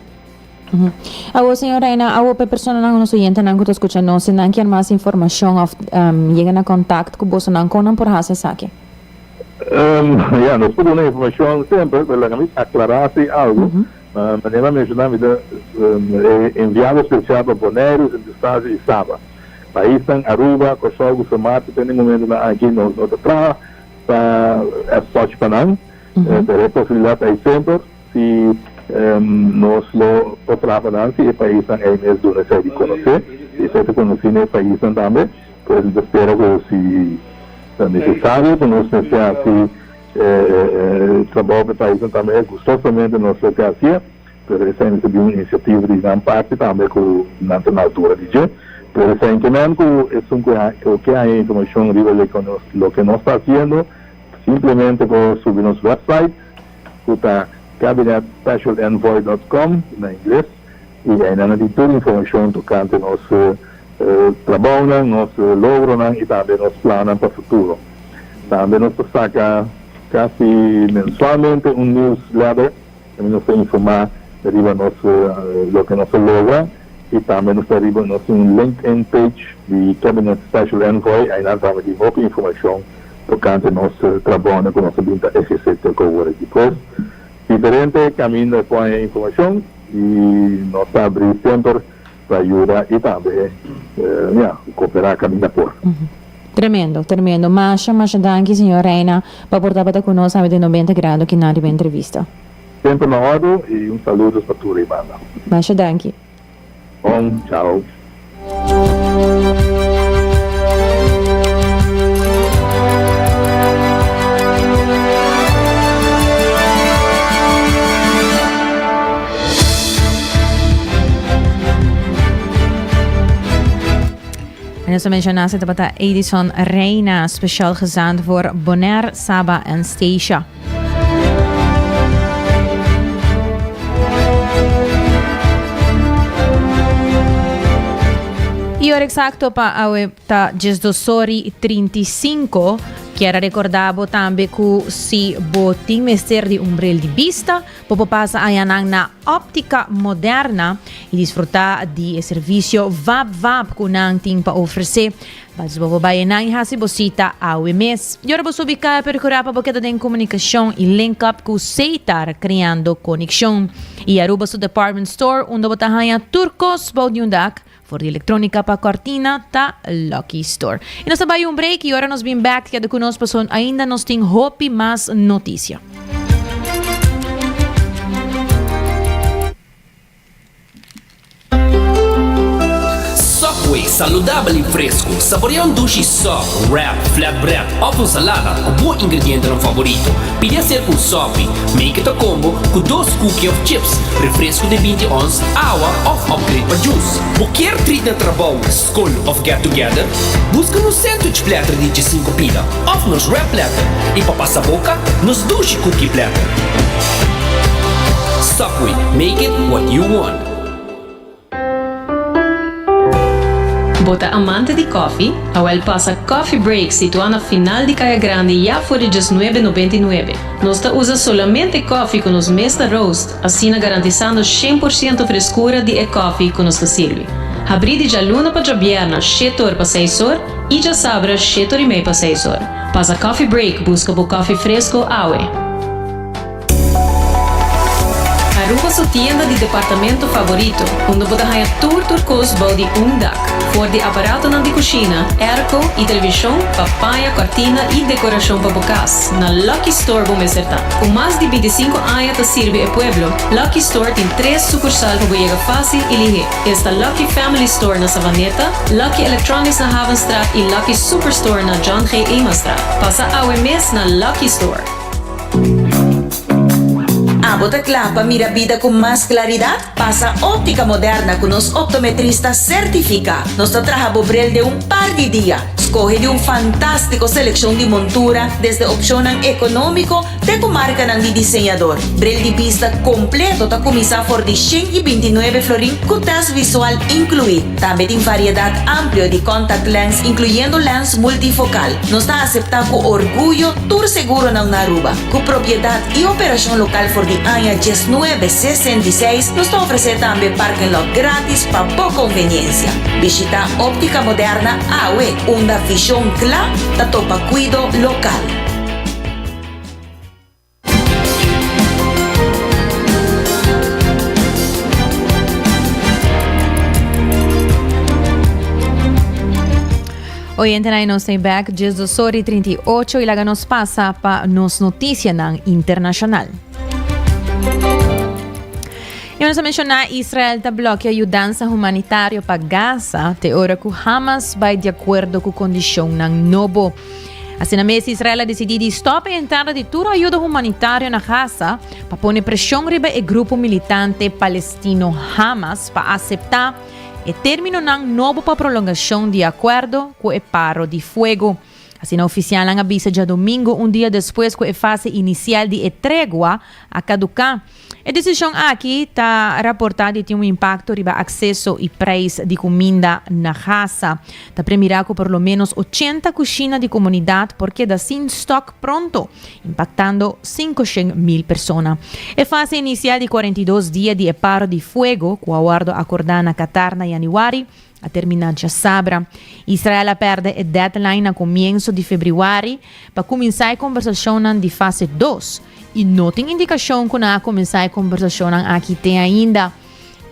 Awor, señor Reina, awor pa e personanan, nos oyentenan ku ta skucha nos, si nan kier mas informashon òf yega na kontakt ku bosonan, kon nan por hasi esaki? Ya, nos por duna informashon semper, pero laga mi aklará si algu. Manera mi a menshoná, mi ta e enviado spesial pa Boneiru, Sint Eustatius i Saba. Paisnan Aruba, Kòrsou ku Sint Maarten te na e momentunan aki nos no ta traha pa sochi pa nan, pero e posibilidat ta ei semper si nos lo por traha pa nan si e paisnan ei mes duna esei di konosé, i esei ta konosí na e paisnan tambe. Pues mi ta spera ku si ta nesesario ku nos mester hasi E trabou pa e paisnan tambe gustosamente nos lo ke hacié, pero esei mester bin un iniciativa di nan parti tambe cu nan ta na altura di dje. Pero esei ke men cu esun cu cu ke haña informacion riba loke nos loke nos ta haciendo, simplemente por subi nos website cu ta cabinetspecialenvoy dot com na ingles y einan nan tin tur informacion tocante nos trabounan, nos logronan y tambe nos plannan pa futuro. Tambe nos ta saca casi mensualmente un newsletter caminda nos ta informa riba nos loke nos a logra y tambe nos ta riba nos tin un LinkedIn page di Cabinet Special Envoy aynan tambe tin hopi informacion tocante nos trabounan cu nos a bin ta eherce te cu awor aki. Pues diferente caminda por haña informacion y nos ta abri semper pa yuda y tambe ya coopera caminda por. Tremendo, tremendo. Masha, masha danki señor Reina pa por tabata cu nos awe den 90 Grado ki nan riba entrevista. Semper na ordo y un saludos pa tur e banda. Masha danki. Bon, chao. En nos a menciona se tabata Edison Reina, speciaal gezant voor Bonaire, Saba en Statia. Y hora exacto pa awe ta 12 ori 35. Kier a recorda bo tambe cu si bo tin mester di un bril di bista, Bo por pasa añanan na Optica Moderna y disfruta di e servicio Vap Vap cu nan tin pa ofrece. Bas bo por bay enan y haci bo cita awe mes. Y ora bo subi caya percura pa bo keda den comunicacion y link up cu Seitar Creando Conexion. Y Aruba su department store unda bo ta haña tur cos bou di un dak. For di electronica pa cortina ta Lucky Store. Y nos ta bay un break y ora nos bin back keda cu nos pasobra ainda nos tin hopi mas noticia. Subway, saludabel y fresco. Saborea un dushi sub, wrap, flatbread of un salada cu bo ingredientenan favorito. Pidi hacer un sopi, make it a combo cu dos cookie of chips, refresco di binti ons, awa of upgrade pa juice. Bo kier treat na trabou, skol of get together? Buska nos sandwich platter di djesinku pida of nos wrap platter y pa pasa boca, nos dushi cookie platter. Subway, make it what you want. Bo ta amante di koffie? Awel pasa Coffee Break situá na final di Kaya Grandi ya for di djesnuebe nobenta i nuebe. Nos ta usa solamente koffie ku nos mes ta roast, asina garantisando 100% freskura di e koffie ku nos ta sirbi. Habrí di djaluna pa djabièrna shete or pa seis or i djasabra shete or i mei pa seis or. Pasa Coffee Break buska bo koffie fresko awe. Aruba su tienda di departamento favorito, unda bo ta haña tur tur kos bou di un dak. For di aparatonan di kushina, airco i televishon pa paña, kòrtina i dekorashon pa bo kas, na Lucky Store bo mester ta. Ku mas di bintisinku aña ta sirbi e pueblo, Lucky Store tin tres sukursal pa bo yega fásil i lihé. Esta Lucky Family Store na Savaneta, Lucky Electronics na Havenstraat i Lucky Superstore na John G. Emanstraat. Pasa awe mes na Lucky Store. Abo ta kla pa mira bida ku mas klaridat? Pasa Óptica Moderna ku nos optometrista sertifiká. Nos ta traha bo bril den un par di dia. Skohe di un fantástiko selekshon di montura, desde opshonnan ekonómiko te ku markanan di diseñador. Bril di bista kompleto ta kuminsá for di 129 florin ku tèst visual inkluí. Tambe tin variedat amplio di contact lens inkluyendo lens multifokal. Nos ta aseptá ku orguyo tur seguronan na Aruba. Ku propiedat i operashon lokal for di aña diesnuebe sesenta i seis, nos ta ofresé tambe parking lot grátis pa bo konveniensia. Bishitá Óptica Moderna awe, unda vishon kla ta topa kuido lokal. Oyentenan y nos ta back 12 ora y 38 y laga nos pasa pa nos noticianan internacional. Y nos a menciona Israel ta bloquea ayudanza humanitario pa Gaza te ora cu Hamas bai di acuerdo cu condicionnan nobo. Asina mes Israel a decidi di stop e entrada di tur ayuda humanitario na Gaza pa pone presion riba e grupo militante palestino Hamas pa acepta E términonan nobo pa prolongashon di akuerdo ku e paro di fuego. Asina ofisialnan a bisa djadumingu un dia despues ku e fase inisial di e tregua a kaduká. E desishon aki ta raportá di tin un impakto riba akseso i preis di kuminda na Gaza. Ta premirá ku por lo ménos 80 kushina di komunidat por keda sin stòk pronto. Impaktando 500.000 persona. E fase inisial di 42 dia di e paro di fuego, ku a wòrdu akordá na Qatar na yanüari, a terminá djasabra. Israel a pèrdè e deadline na komienso di febrüari pa kuminsá e kombersashonnan di fase dos, i no tin indikashon ku nan a kuminsá e kombersashonnan aki te ainda.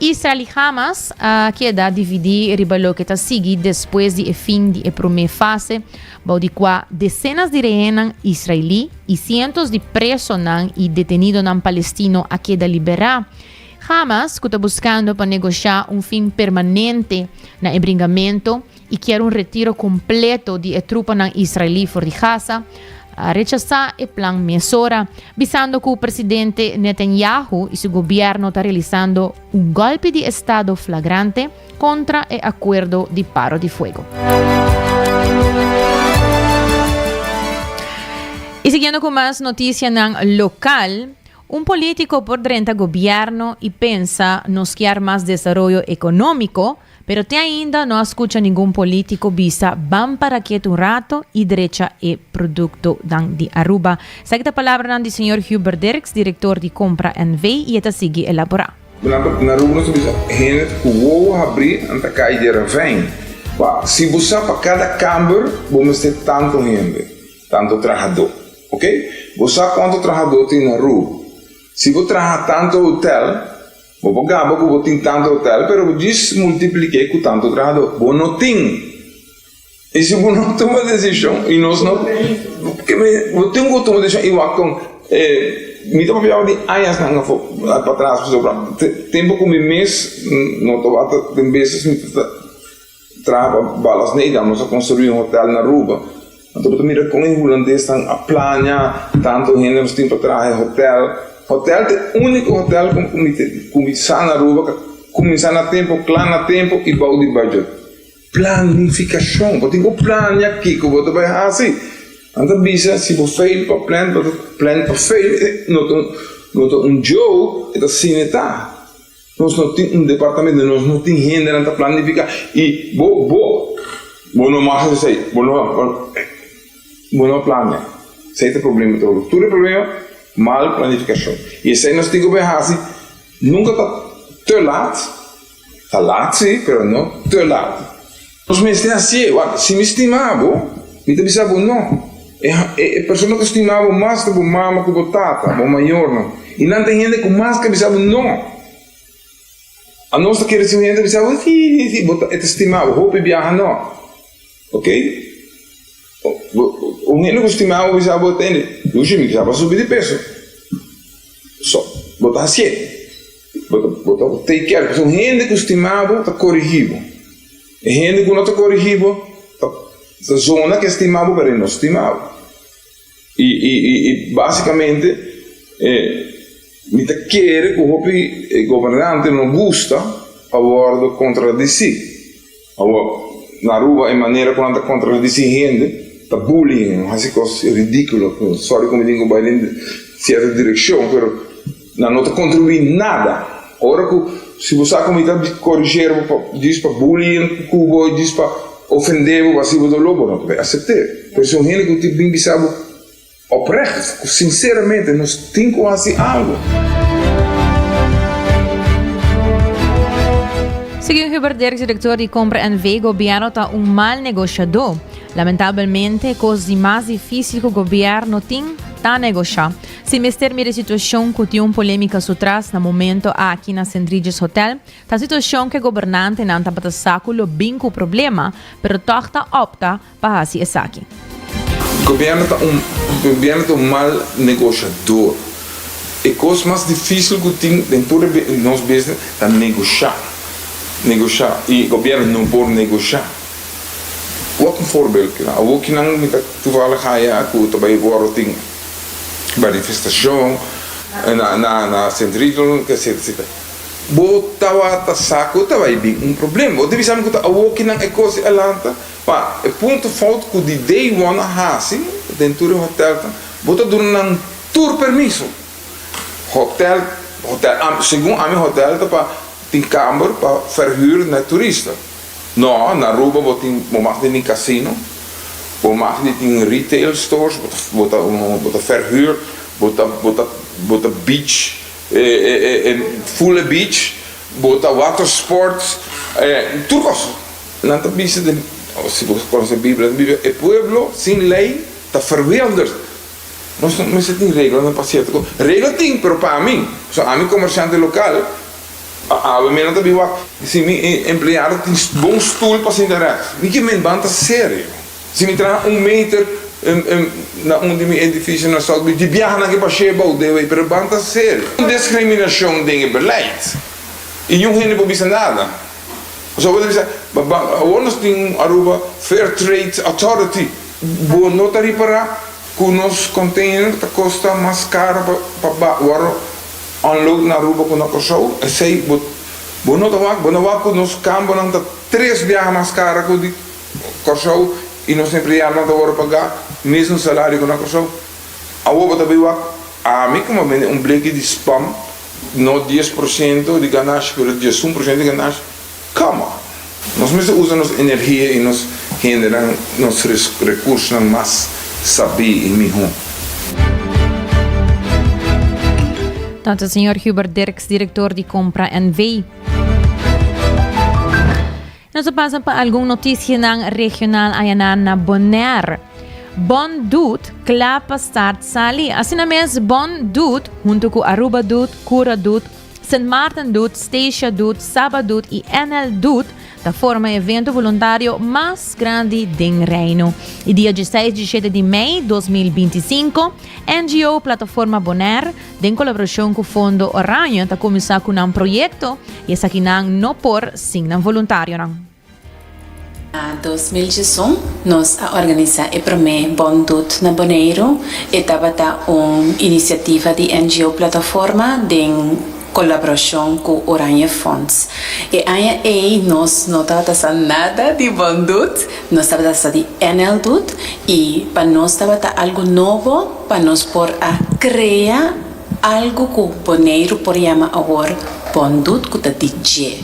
Israel i Hamas a keda dividí riba loke ta sigui despues di e fin di e promé fase, bou di kua desenas di rehennan israelí i sientos di presonan i detenidonan palestino a keda liberá. Hamas, ku ta buskando pa negoshá un fin permanente na e bringamentu i kier un retiro kompleto di e trupanan israelí for di Gaza, a rechasá e plan mesora, bisando ku presidente Netanyahu i su gobièrnu ta realisando un gòlpi di estado flagrante kontra e akuerdo di paro di fuego. I siguiendo ku mas notisianan lokal, Un polítiko por drenta gobièrnu i pensa nos kier mas desaroyo ekonómiko, Pero te ainda no a scucha ningun politico bisa ban para ketu un rato y drecha e productonan di Aruba. Esaki ta palabranan di señor Hubert Dirks, director di Compra NV y e ta sigui elabora. Na Aruba nos ta bisa hende cu wowo habri nan ta cay den ravijn. Si bo sa pa cada camber bo mester tanto hende, tanto trahador. Ok? Bo sa cuanto trahador tin na Aruba. Si bo traha tanto hotel, Bo por gaba ku bo tin tantu hotel, pero bo djis multipliké ku tantu trahadó. Bo no tin. I si bo no tuma desishon, i nos no, bo tin ku tuma desishon i wak kon, mi ta papia di añasnan afó patras, pasobra tempu ku mi mes no tabata den business mi ta traha pa Ballast Nedam, nos a konstruí un hotel na Aruba. Anto bo ta mira kon e hulandesnan a plania tantu hende nos tin pa traha e hotel. Hotel ta e úniko hotel ku mi ta kuminsá na Aruba ku a kuminsá na tempu, kla na tempu i bou di budget. Planifikashon, bo tin ku plania kiko bo ta bai hasi. Nan ta bisa si bo fail pa plan, bo ta plan pa fail. No ta no ta un joke, e ta asina e ta. Nos no tin un departamento, nos no tin hendenan ta planifica y bo, bo, bo no mag haci esey, bo no, bo no plania. Esey ta e problema tur. Tur e problema, mal planificacion. Y esey nos tin cu bay haci, nunca ta te laat, ta laat si, pero no te laat. Nos mester hacié, wak, si mi stima bo, mi ta bisa bo no. E, e, e persona cu stima bo mas ta bo mama cu bo tata, bo mayornan. I nan ta hende ku mas ke bisa bo no. Anos ta kere si un hende bisa bo si, si, si, bo ta, e ta stima bo, hopi biaha no. Ok? Un hende ku stima bo bisa bo, tende, Lushi, mi kisa bo a subi di peso. So, bo ta hasié. Bo ta, bo ta take care. Pasobra un hende ku stima bo ta korigí bo. E hende ku no ta korigí bo ta, ta zona ku e stima bo, pero e no stima bo. I, i, i, i básikamente e mi ta kere ku hopi e gobernante no gusta pa wòrdu kontradisí. Awor, na Aruba e manera ku nan ta kontradisí hende ta bullying, hasi kos ridíkulo. Sòri ku mi tin ku bai den sierto direkshon, pero nan no ta kontribuí nada. Ora ku si bo sa ku mi ta koriger bo pa djis pa bullying ku bo, djis pa ofendé bo, hasi bo doló, bo no ta bai asept'é. Pero si un hende ku tin bin bisa bo oprecht, ku sinseramente nos tin ku hasi algu. Segun Hubert Dirks, direktor di Compra NV, gobièrnu ta un mal negoshadó. Lamentabelmente, e kos di mas difísil ku gobièrnu tin ta negoshá. Si mester mira e situashon ku tin un polémika su tras na momento aki na St. Regis Hotel, ta situashon ku e gobernantenan tabata sa ku lo bin ku problema, pero tòg ta opta pa hasi esaki. Gobierno ta un gobierno ta un mal negoshador. E kos mas difisil ku tin den tur e nos business ta negosha. Negosha i gobierno no por negosha. Wak un voorbeeld kinan. Awor kinan mi ta toevallig haya ku ta bai wòrdu tin manifestashon na na na Sint Riedel etcetera etcetera. Bo tawata sa ku ta bai bin un problem. Bo ta bisa mi ku ta awor kinan e kos di a lanta. Pa e punto fout ku di day one a hasi den tur e hotelnan, bo ta duna nan tur permiso. Hotel, hotel, segun ami hotel ta pa tin kamber pa verhuur na turista. No, na Aruba bo tin, bo mag di tin casino, bo mag di tin retail stores, bo ta, bo ta, bo ta verhuur, bo ta, bo ta, bo ta beach, e, e, full e beach, bo ta water sports, tur kos. Nan ta bisa den, si bo konosé Biblia, nan ta bisa e pueblo sin lei ta verwilderd. Nos no mester tin reglanan pa sierto kos. Regla tin, pero pa mi, pasobra ami komersiante lokal, awe mi no ta bin wak si mi empleado tin bon stul pa sinta rèks. Mi ke men ban ta serio. Si mi traha un meter na un di mi edifisio na South Beach, di biaha nan ke bash'é bou dewey, pero ban ta serio. Diskriminashon den e beleid i niun hende por bisa nada. Pasobra bo ta bisa, awor nos tin Aruba Fair Trade Authority. Bo no ta ripará ku nos container ta kosta mas karo pa wòrdu unload na Aruba ku na Kòrsou? Esei bo bo no ta wak. Bo no wak ku nos kambonan ta tres biaha mas karo ku di Kòrsou i nos empleadonan ta wòrdu pagá mesun salario ku na Kòrsou? Awor bo ta bai wak ami ku mi a bende un bleki di spam. No 10% di ganashi pero 11% di ganashi, come on! Nos mester usa nos energia i nos hendenan, nos rekursonan mas sabí i mihó. Tanto señor Hubert Dirks, director di Compra NV. Nos a pasa pa algun noticianan regional ayanan na Bonaire. Bon Doet kla pa start sali. Asina mes Bon Doet hunto ku Aruba Doet, Cura Doet, Sint Maarten Doet, Statia Doet, Saba Doet i NL Doet ta forma e evento voluntario mas grandi den Reino. E dia 16 17 di mei 2025, NGO Plataforma Bonaire Den kolaborashon ku Fondo Oranje ta kuminsá ku nan proyekto i esakinan no por sin nan voluntarionan. Na 2011 nos a organisá e promé Bon Doet na Boneiru. E tabata un inisiativa di NGO Plataforma den kolaborashon ku Oranje Fonds. E aña ei nos no tabata sa nada di Bon Doet, nos tabata sa di NL Doet i pa nos tabata algu nobo. Pa nos por a krea algu ku Boneiru por yama awor Bondut ku ta di dje.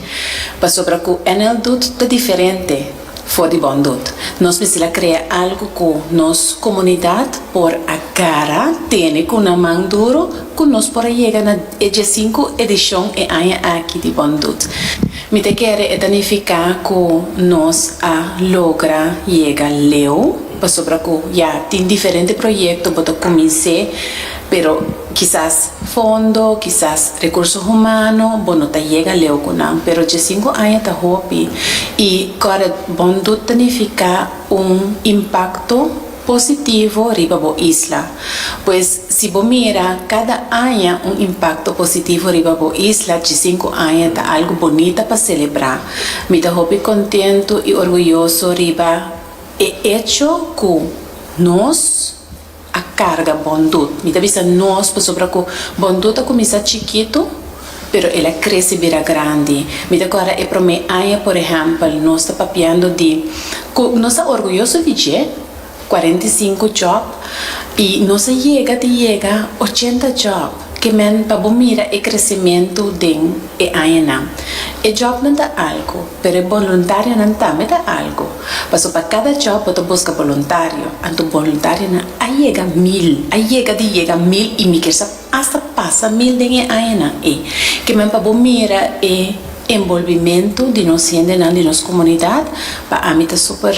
Pasobra ku NLDut ta diferente for di Bondut. Nos mester a krea algu ku nos komunidat por a gara tene ku nan man duru ku nos por a yega na e diesinku edishon e aña aki di Bondut. Mi ta kere e ta nifiká ku nos a logra yega leu. Pasobra ku ya tin diferente proyekto bo ta kumins'é, pero. Kisas fondo, kisas rekurso humano, bo no ta yega leu ku nan, pero diesinku aña ta hopi i kòrda Bondut ta nifiká un impakto positivo riba bo isla. Pues si bo mira kada aña un impakto positivo riba bo isla, diesinku aña ta algu bonita pa selebrá. Mi ta hopi kontentu i orguyoso riba e echo ku nos a karga Bondut. Mi ta bisa nos pasobra ku Bondut a kuminsá chikitu, pero el a krese bira grandi. Mi ta kòrda e promé aña, por ehèmpel, nos ta papiando di ku nos ta orguyoso di dje, 45 djòp, i nos a yega di yega ochenta djòp. Ke men pa bo mira e kresementu den e añanan. E djòpnan ta algu, pero e boluntarionan tambe ta algu. Paso pa kada djòp bo ta buska boluntario, anto boluntarionan a yega mil, a yega di yega mil i mi kier sa asta pasa mil den e añanan ei. Ke men pa bo mira e enbolbimentu di nos hendenan, di nos komunidat, pa ami ta super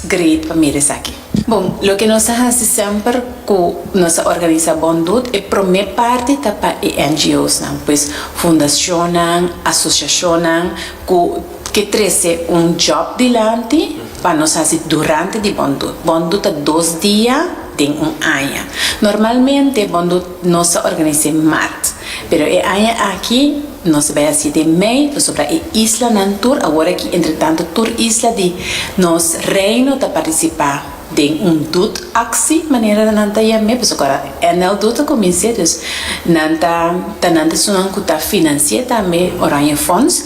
great pa mira esaki. Bon, loke nos a hasi semper ku nos a organisá Bon Dut, e promé parti ta pa e NGOsnan, pues fundashonnan, asosiashonnan ku ke trese un jòb dilanti pa nos hasi durante di Bon Dut. Bon Dut ta dos dia den un aña. Normalmente Bon Dut nos ta organis'é mart, pero e aña aki nos ta bai hasi den mei pasobra e islanan tur awor aki entretanto tur isla di nos reino ta partisipá den un dut aksi manera nan ta yam'é pasobra ora NL dut a kumins'é dus nan ta ta nan ta esunnan ku ta finansi'é tambe Oranje Fonds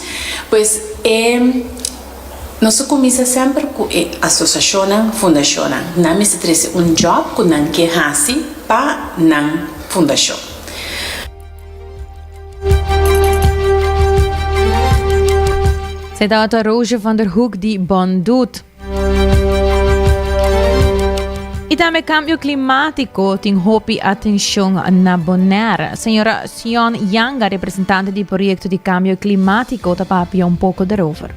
pues e nos a kuminsá semper ku e asosiashonnan fundashonnan nan mester trese un jòb ku nan ke hasi pa nan fundashon. Zij tabata Roger van der Hoek di Bondut. I tambe kambio klimátiko tin hopi atenshon na Bonaire. Señora Sion Yanga, representante di proyekto di kambio klimátiko, ta papia un poko derover.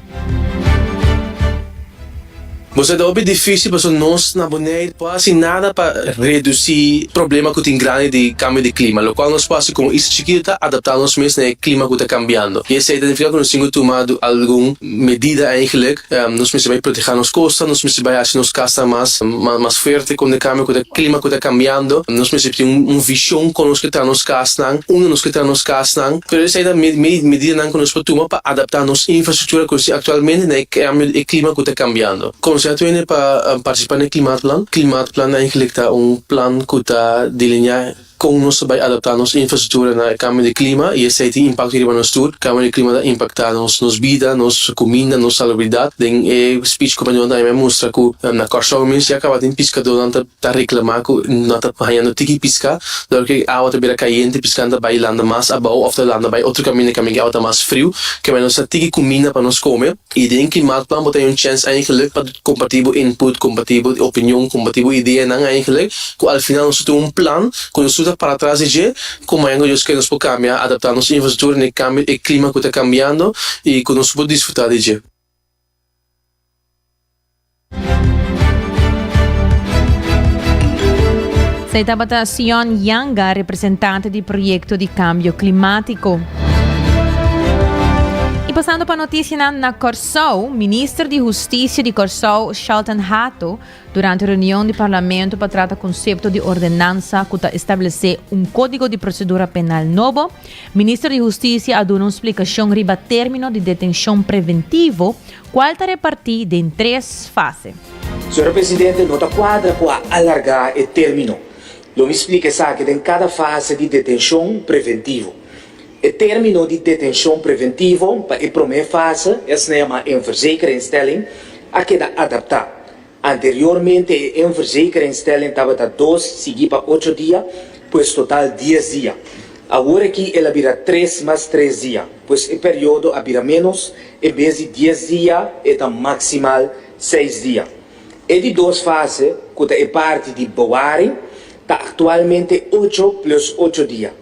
Bo sa ta hopi difícil pasobra nos na Bonaire por haci nada pa reduci problema cu tin grandi di cambio di clima. Locual nos por haci como isla chikito ta adapta nos mes na e clima cu ta cambiando. Y esey ta nifica cu nos tin cu tuma algun medida eigenlijk. Nos mester bay proteha nos costa, nos mester bay haci nos casnan mas mas fuerte contra e cambio cu ta clima cu ta cambiando. Nos mester tin un vision con nos ke traha nos casnan, unda nos ke traha nos casnan. Pero esey ta medidanan cu nos por tuma pa adapta nos infrastructura cu nos tin actualmente na e cambio di e clima cu ta cambiando. Conseha tur hende pa participa na e Klimaatplan. Klimaatplan eigenlijk ta un plan cu ta delinea con nos ta bay adapta nos infrastructura na e cambio di clima y esey tin impacto riba nos tur. Cambio di clima ta impacta nos nos bida, nos cuminda, nos salubridad. Den e speech cu mi a mustra cu na Corsou mes ya caba tin piscadornan ta ta reclama cu no ta hañando tiki pisca dor cu e awa ta bira cayente pisca ta bay landa mas abao of ta landa bay otro caminda caminda cu e awa ta mas friu ke nos ta tiki cuminda pa nos come y den klimaatplan bo ta haña un chance eigenlijk pa comparti bo input comparti bo opinion comparti bo ideanan eigenlijk cu al final nos ta tin un plan cu nos tur ta para tras di dje cu mañana cu Dios kere nos por cambia adapta nos infrastructura na e cambio e clima cu ta cambiando y cu nos por disfruta di dje. Esei tabata Sion Yanga, representante di proyekto di kambio klimátiko. I pasando pa notisianan na Kòrsou, Minister di Hustisia di Kòrsou, Shalton Hato, durante reunion di Parlamento pa trata konsepto di ordenansa ku ta establesé un kódigo di prosedura penal nobo, Minister di Hustisia a duna un splikashon riba término di detenshon preventivo Cual ta reparti den tres fase. Señor Presidente, no ta cuadra cu a alarga e termino. Lo mi splica esaki den cada fase di detencion preventivo. E termino di detencion preventivo pa e prome fase, esna yama inverzekeringstelling, a keda adapta. Anteriormente e inverzekeringstelling tabata dos sigui pa ocho dia, pues total dies dia. Awor aki el a bira tres mas tres dia, pues e periodo a bira menos, en bes di dies dia e ta maximal seis dia. E di dos fase, cu ta e parti di bewaring, ta actualmente ocho plus ocho dia.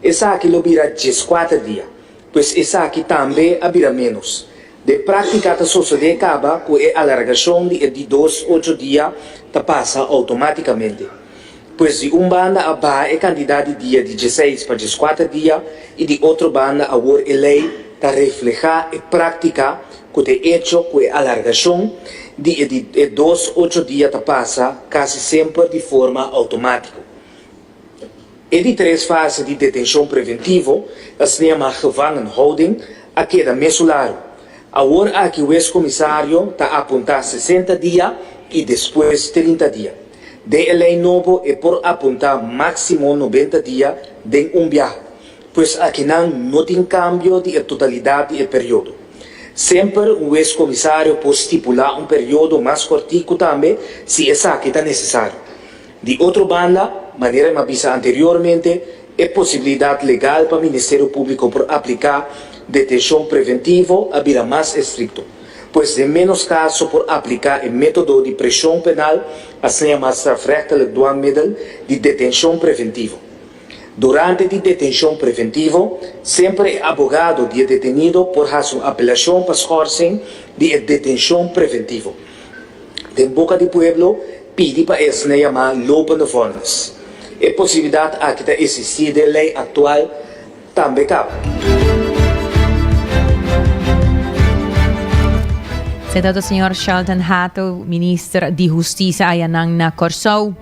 Esaki lo bira diescuater dia, pues esaki tambe a bira menos. Den práktika ta sosodé kaba ku e alargashon di e di dos ocho dia ta pasa outomátikamente. Pues di un banda a baha e kantidat di dia di dieseis pa dieskuater dia i di otro banda awor e lei ta reflehá e práktika ku ta e echo ku e alargashon di e di e dos ocho dia ta pasa kasi semper di forma outomátiko. E di tres fase di detenshon preventivo, asina yamá gevangenhouding, a keda mesun largu. Awor aki wes komisario ta apuntá sesenta dia i despues trinta dia. Den e lei nobo e por apuntá máksimo nobenta dia den un biaha. Pues akinan no tin kambio di e totalidat di e periodo. Semper un wes komisario por stipulá un periodo mas kòrtiku tambe si esaki ta nesesario. Di otro banda, manera mi a bisa anteriormente, e posibilidat legal pa Ministerio Públiko por apliká detenshon preventivo a bira mas estrikto. Pues den ménos kaso por apliká e método di preshon penal, asina yamá strafrechtelijk dwangmiddel, di detenshon preventivo. Durante di detenshon preventivo, semper e abogado di e detenido por hasi un apelashon pa schorsing di e detenshon preventivo. Den boka di pueblo pidi pa esne yamá lopende vonnis. E posibilidat aki ta eksistí den lei aktual tambe kaba. Sentado señor Shelton Hato, minister di Hustisia ayanan na Kòrsou.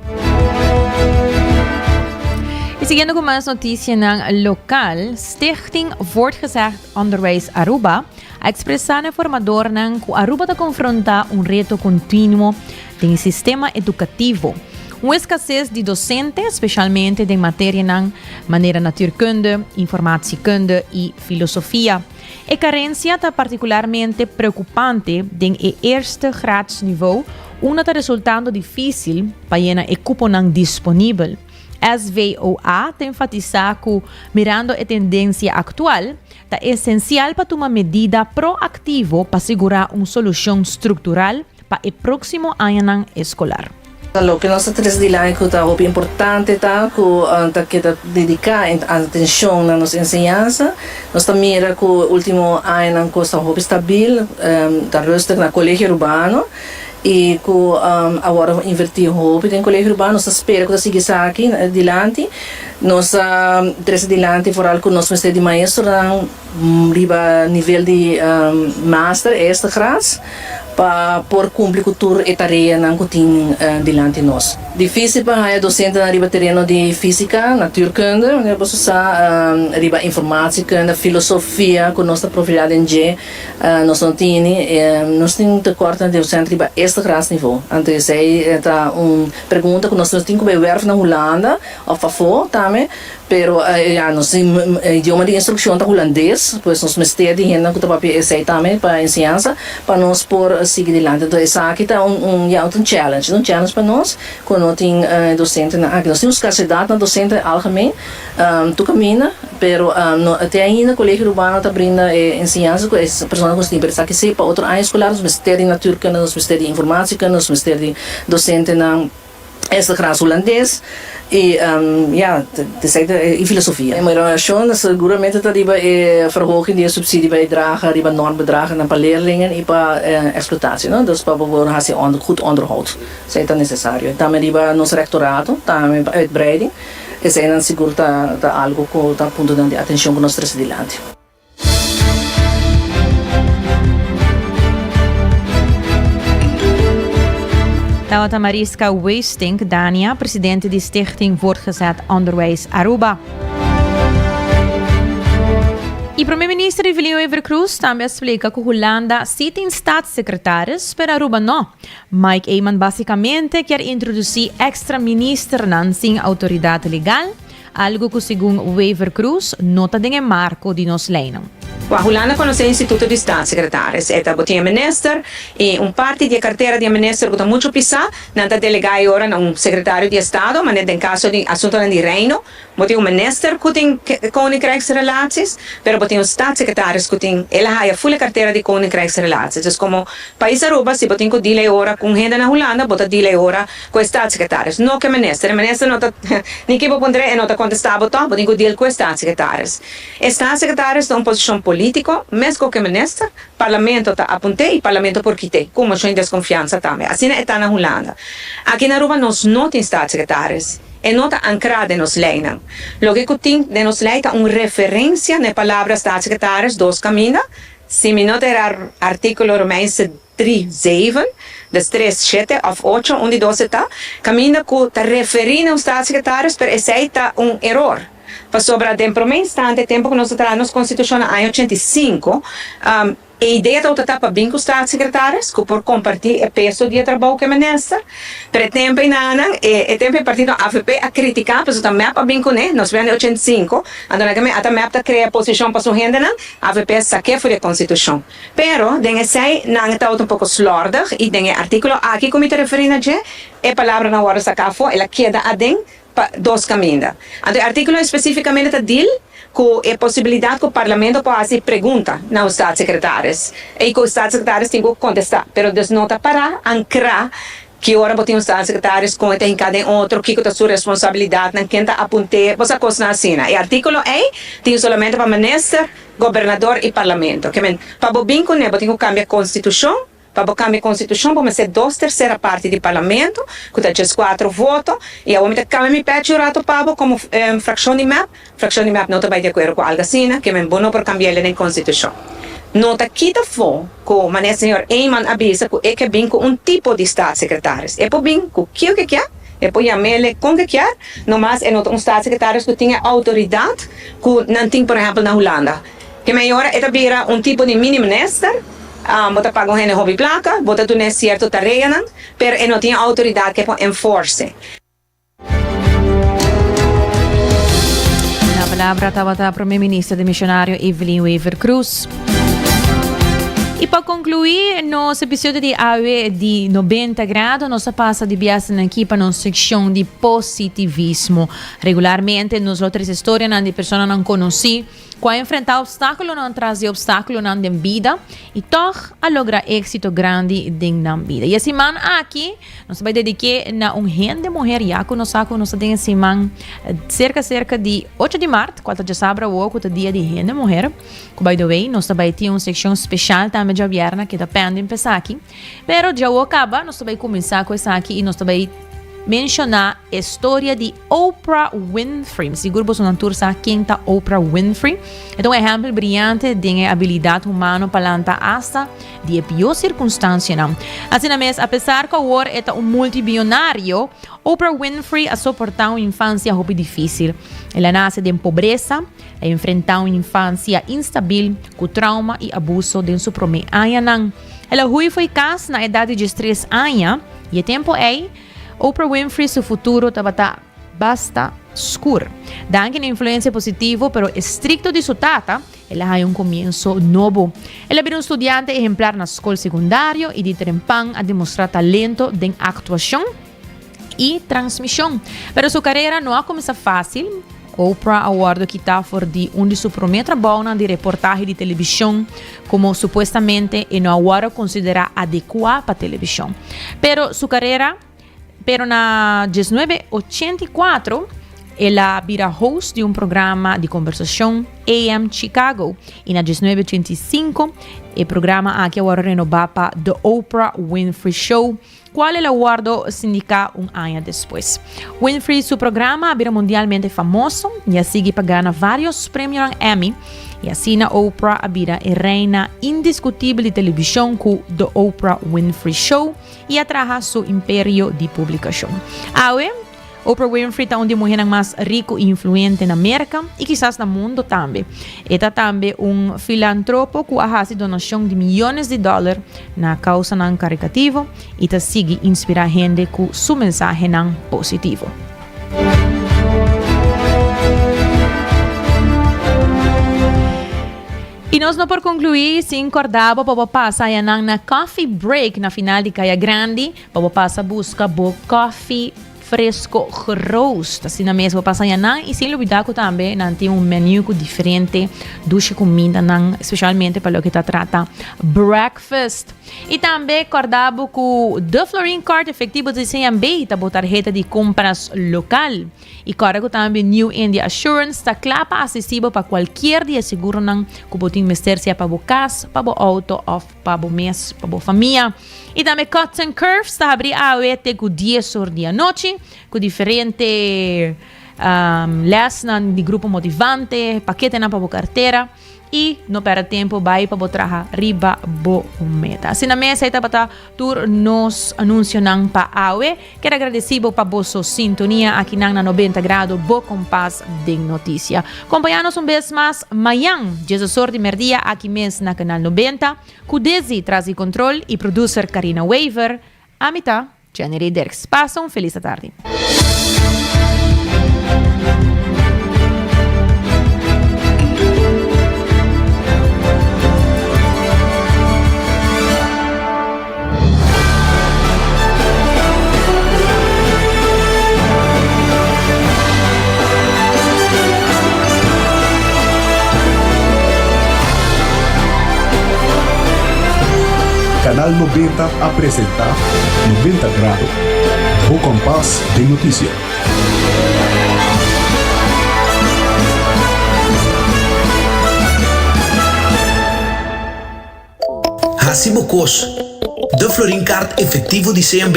Y siguiendo cu mas noticianan local, Stichting Voortgezet Onderwijs Aruba a expresa na e formadornan cu Aruba ta confronta un reto continuo den e sistema educativo. Un escasez di docente, specialmente den materianan manera natuurkunde, informatiekunde y filosofia. E carencia ta particularmente preocupante den e eerste graadsniveau, unda ta resultando dificil pa yena e cuponan disponibel. SVOA ta enfatisa cu, mirando e tendencia actual, Ta esensial pa tuma medida proaktivo pa sigurá un solushon struktural pa e próksimo añanan eskolar. Loke nos ta trese dilanti ku ta hopi importante ta ku ta keda dediká atenshon na nos enseñansa. Nos ta mira ku último añanan kos ta hopi stabil, ta rustig na Kolegio Urbano i ku awor a invertí hopi den Kolegio Urbano. Nos ta spera ku ta sigui esaki dilanti. Nos a trese dilanti vooral ku nos mester di maestronan riba nivel di master, eerste graads, pa por kumpli ku tur e tareanan ku tin dilanti nos. Difísil pa haña dosentenan riba tereno di físika, natuurkunde, manera boso sa, riba informatiekunde, filosofia ku nos ta profilá den dje, nos no tini. Nos tin tekort na dosente riba eerste graads nivo. Anto esei ta un pregunta ku nos tin ku bai wèrf na Hulanda. Of pafó tambe, pero ya nos idioma di instrukshon ta hulandes, pues nos mester di hendenan ku ta papia esei tambe pa enseñansa pa nos por sigui dilanti. Enton esaki ta un un ya un challenge, un challenge pa nos ku no tin dosentenan aki. Nos tin un skarsedat na dosente algemeen tur kaminda, pero no te ainda Kolegio Urbano ta brinda e enseñansa ku e personanan ku nos tin, pero esaki si pa otro aña eskolar nos mester di natuurkunde, nos mester di informatiekunde, nos mester di dosentenan. Eerste graads Hulandes y ja, y filosofia. Mi reaccion seguramente ta riba e verhoging di e subsidiebijdrage riba normbedragennan pa leerlingen y pa explotatie, no? Dus pa bo por haci goed onderhoud, esey ta necesario. Tambe riba nos rectorado, tambe pa uitbreiding, eseynan sigur ta algo cu ta puntonan di atencion cu nos trece dilanti. Tabata Mariska Weustink Dania, presidente di Stichting Voortgezet Onderwijs Aruba. Y Prome Minister Evelyn Wever-Croes tambe a splica cu Hulanda si tin staatssecretaris, pero Aruba no. Mike Eman basicamente kier introduci extra ministernan sin autoridad legal, Algu ku segun Wever-Croes no ta den e marko di nos leinan. Wak Hulanda konosé instituto di staatssecretaris. E ta bo tin e minister i un parti di e kartera di e minister ku ta muchu pisá, nan ta delegá e ora na un sekretario di estado, manera den kaso di asuntonan di Reino, bo tin un minister ku tin Koninkrijksrelaties, pero bo tin un staatssecretaris ku tin, el a haya ful e kartera di Koninkrijksrelaties. Dus komo pais Aruba si bo tin ku deal e ora ku un hende na Hulanda, bo ta deal e ora Ku e staatssecretaris, no ku e minister. E minister no ta, ni ki bo puntr'é, e no ta kontestá bo tòg. Bo tin ku deal ku e staatssecretaris. E staatssecretaris ta un posishon polítiko, meskos ku e minister. Parlamento ta apunt'é i parlamento por kit'é, ku un moshon di deskonfiansa tambe. Asina e ta na Hulanda. Aki na Aruba nos no tin staatssecretaris. E no ta ankrá den nos leinan. Loke ku tin den nos lei ta un referensia na e palabra staatssecretaris dos kaminda, si mi no ta erá artíkulo Romeinse dri zeven, des tres shete òf ocho, un di dos e ta, kaminda ku ta referí na un staatssecretaris, pero esei ta un eror. Pasobra den promé instante, tempu ku nos a traha nos konstitushon na aña 85, E idea tabata ta pa bin ku staatssecretaris ku por kompartí e peso di e trabou ku e minister. Pero e tempu einanan, e e tempu e partido avp a kritiká pasobra ta mep a bin kuné, nos bende 85, anto nan ke ata mep ta krea posishon pa su hendenan, avp a sak'é for di e konstitushon. Pero den esei nan tabata un poko slòrdig i den e artíkulo aki ku mi ta referí na dje, e palabranan wòrdu saká afó, el a keda aden pa dos kaminda. Anto e artíkulo espesífikamente ta dil ku e posibilidat ku Parlamento por hasi pregunta na un staatssecretaris i ku staatssecretaris tin ku kontestá. Pero dus no ta pará ankrá ki ora bo tin un staatssecretaris, kon e ta hinká den otro, kiko ta su responsabilidatnan, ken ta apunt'é, bo sa kosnan asina. E artíkulo ei tin solamente pa minister, gobernador i Parlamento. Ke men, pa bo bin kuné bo tin ku kambia konstitushon. Pa bo kambia konstitushon bo mester dos tersera parti di parlamento, ku ta 14 voto, i awor mi ta kambia mi pechi un rato pa bo komo frakshon di mep. Frakshon di mep no ta bai di akuerdo ku algu asina, ke men bo no por kambi'el den konstitushon. No ta kita afó ku manera señor Eman a bisa ku e ke bin ku un tipo di staatssecretaris. E por bin ku kio ke kier, e por yam'el kon ke kier, nomas e no ta un staatssecretaris ku tin e outoridat ku nan tin por ehèmpel na Hulanda. Ke meyora e ta bira un tipo di mini minister. Bo ta paga un hende hopi plaka, bo ta dun'é sierto tareanan, pero e no tin outoridat ke por enforse. Na palabra tabata Prome Minister demisionario Evelyn Wever-Croes. Y pa conclui nos episodio di awe di 90 grado, nos a pasa di biaha aki pa nos seccion di positivismo. Regularmente nos lo trece historianan di personanan conoci Ku a enfrentá opstákulonan tras di opstákulonan den bida i tòg a logra éksito grandi den nan bida. I e siman aki nos ta bai dedik'é na un hende muher ya ku nos sa ku nos ta den e siman serka serka di ocho di mart kual ta djasabra awor ku ta dia di hende muher. Ku by the way nos ta bai tin un sekshon speshal tambe djabièrnè ke ta pending pa esaki. Pero djawo kaba nos ta bai kuminsá ku esaki i nos ta bai menshoná e storia di Oprah Winfrey. Mi sigur bosonan tur sa ken ta Oprah Winfrey. E ta un ehèmpel briante den e abilidat humano pa lanta asta di e pió sirkunstansianan. Asina mes, apesar ku awor e ta un multibionario, Oprah Winfrey a soportá un infansia hopi difísil. El a nase den pobresa, a enfrentá un infansia instabil ku trauma i abuso den su promé añanan. El a hui fo'i kas na edat di diestres aña i e tempu ei, Oprah Winfrey su futuro tabata basta skur. Danki na influensia positivo pero estrikto di su tata, el a haña un komienso nobo. El a bira un studiante ehemplar na skol sekundario i di trempan a demostrá talento den aktuashon i transmishon. Pero su karera no a kuminsá fásil. Oprah a wòrdu kitá for di un di su promé trabounan di reportahe di televishon komo supuestamente e no a wòrdu konsiderá adekuá pa televishon. Pero su karera Pero na 1984 el a bira host di un programa di kombersashon AM Chicago i na 1985 e programa aki a wòrdu renobá pa The Oprah Winfrey Show. Cual el a wordo sindica un aña despues. Winfrey su programa a bira mundialmente famoso y a sigui pa gana varios premionan Emmy y asina Oprah a bira e reina indiscutibel di television cu The Oprah Winfrey Show y a traha su imperio di publicacion. Awe, Oprah Winfrey ta un di e muhénan mas riku i influente na Merka i kisas na mundu tambe. E ta tambe un filantropo ku a hasi donashon di miyones di dòler na kausanan karikativo i ta sigui inspirá hende ku su mensahenan positivo. I nos no por konkluí sin kòrda bo pa bo pasa ayanan na Coffee Break na final di Kaya Grandi pa bo pasa buska bo kòfi Fresco geroost. Asina mes bo pasa yanan y sin lubida cu tambe nan tin un menu cu diferente dushi cumindanan specialmente pa loke ta trata breakfast. Y tambe corda bo cu The Florin Card efectivo di CMB ta bo tarheta di compras local. Y corda cu tambe New India Assurance ta cla pa asisti bo pa cualkier di e seguronan cu bo tin mester sea pa bo cas, pa bo auto of pa bo mes, pa bo famia. Y tambe Cuts and Curves ta habri awe te cu dies or di anochi. Ku diferente lèsnan di grupo motivante, paketenan pa bo kartera i no pèrdè tempu bai pa bo traha riba bo meta. Asina mes ei tabata tur nos anunsionan pa awe. Kier agradesí bo pa boso sintonia akinan na 90 Grado, bo kompas den notisia. Kompañá nos un bes mas mañan, diesosor di mèrdia aki mes na Kanal 90, ku Desi tras di kontrol i producer Karina Wever. Ami ta. Jenny Dirks. Pasa un felis atardi. Canal 90 a presenta 90 Grado, bo kompas den notisia. Hasi bo kos. De Florin Card Efectivo di CMB,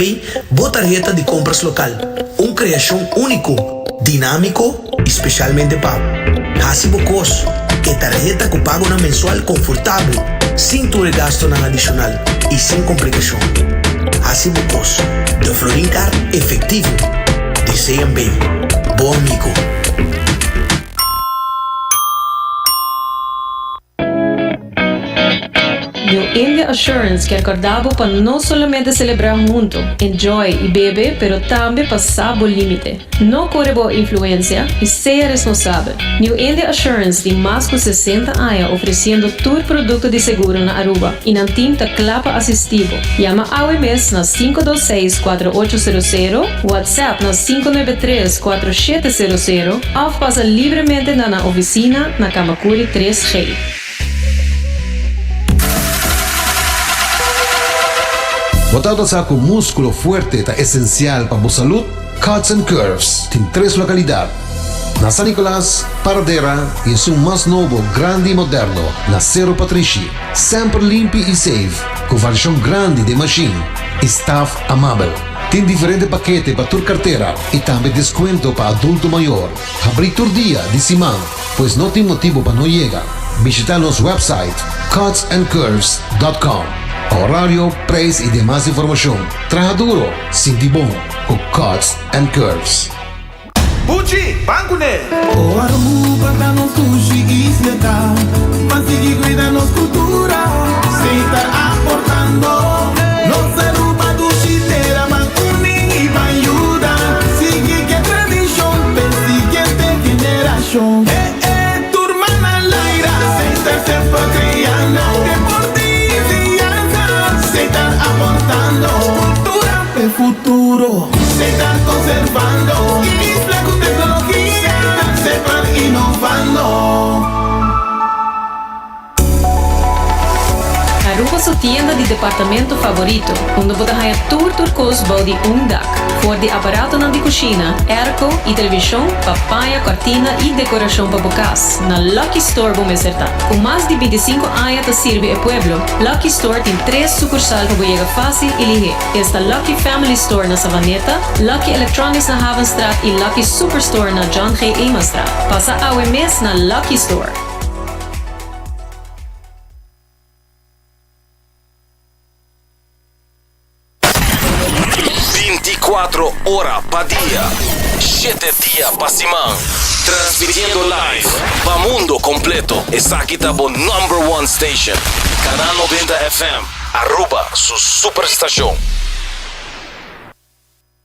bo tarheta di compras local. Un creacion unico, dinamico y specialmente pa bo. Hasi bo kos. E tarheta cu pagonan mensual confortabel, sin tur e gastonan adicional y sin complicacion. Hasi bo kos. De Florin Card Efectivo di CMB. Bo amigo. New India Assurance kier corda bo pa no solamente celebra hunto, enjoy y bebe pero tambe pa sa bo limite. No core bo influencia y sea responsabel. New India Assurance tin mas cu 60 aña ofreciendo tur producto di seguro na Aruba y nan team ta cla pa asisti bo. Yama awe mes na 526 4800, WhatsApp na 593 4700 of pasa libremente na nan oficina na Camacuri 3G. Bo tabata sa cu musculo fuerte ta esencial pa bo salud? Cuts and Curves tin tres localidad, na San Nicolas, Paradera y esun mas nobo, grandi y moderno, na Cerro Patrishi. Semper limpi y safe, cu variacion grandi den machine y staff amabel. Tin diferente pakete pa tur cartera y tambe descuento pa adulto mayor. Habri tur dia di siman, pues no tin motibo pa no yega. Bishita nos website cutsandcurves.com pa horario, prijs y demas informacion. Traha duro, sinti bon cu Cuts and Curves. Buchi, ban kuné! O Aruba ta nos dushi isla ta pa sigui cuida nos cultura Setar aportando nos Aruba dushi tera ban uni y ban yuda sigui ke tradicion p'e siguiente generacion Eh eh tur man a laira Setar semper creando Deporte y enseñanza Setar aportando cultura p'e futuro Setar conservando Isla cu tecnologia Setar innovando. Aruba su tienda di departamento favorito, unda bo ta haña tur tur kos bou di un dak. For di aparatonan di kushina, airco i televishon pa paña, kòrtina i dekorashon pa bo kas, na Lucky Store bo mester ta. Ku mas di bintisinko aña ta sirbi e pueblo, Lucky Store tin tres sukursal pa bo yega fásil i lihé. Esta Lucky Family Store na Savaneta, Lucky Electronics na Havenstraat i Lucky Superstore na John G. Emanstraat. Pasa awe mes na Lucky Store. Binticuatro ora pa dia, shete dia pa siman. Transmitiendo live pa mundo completo. Esaki ta bo number one station. Canal 90 FM, Aruba su superstacion.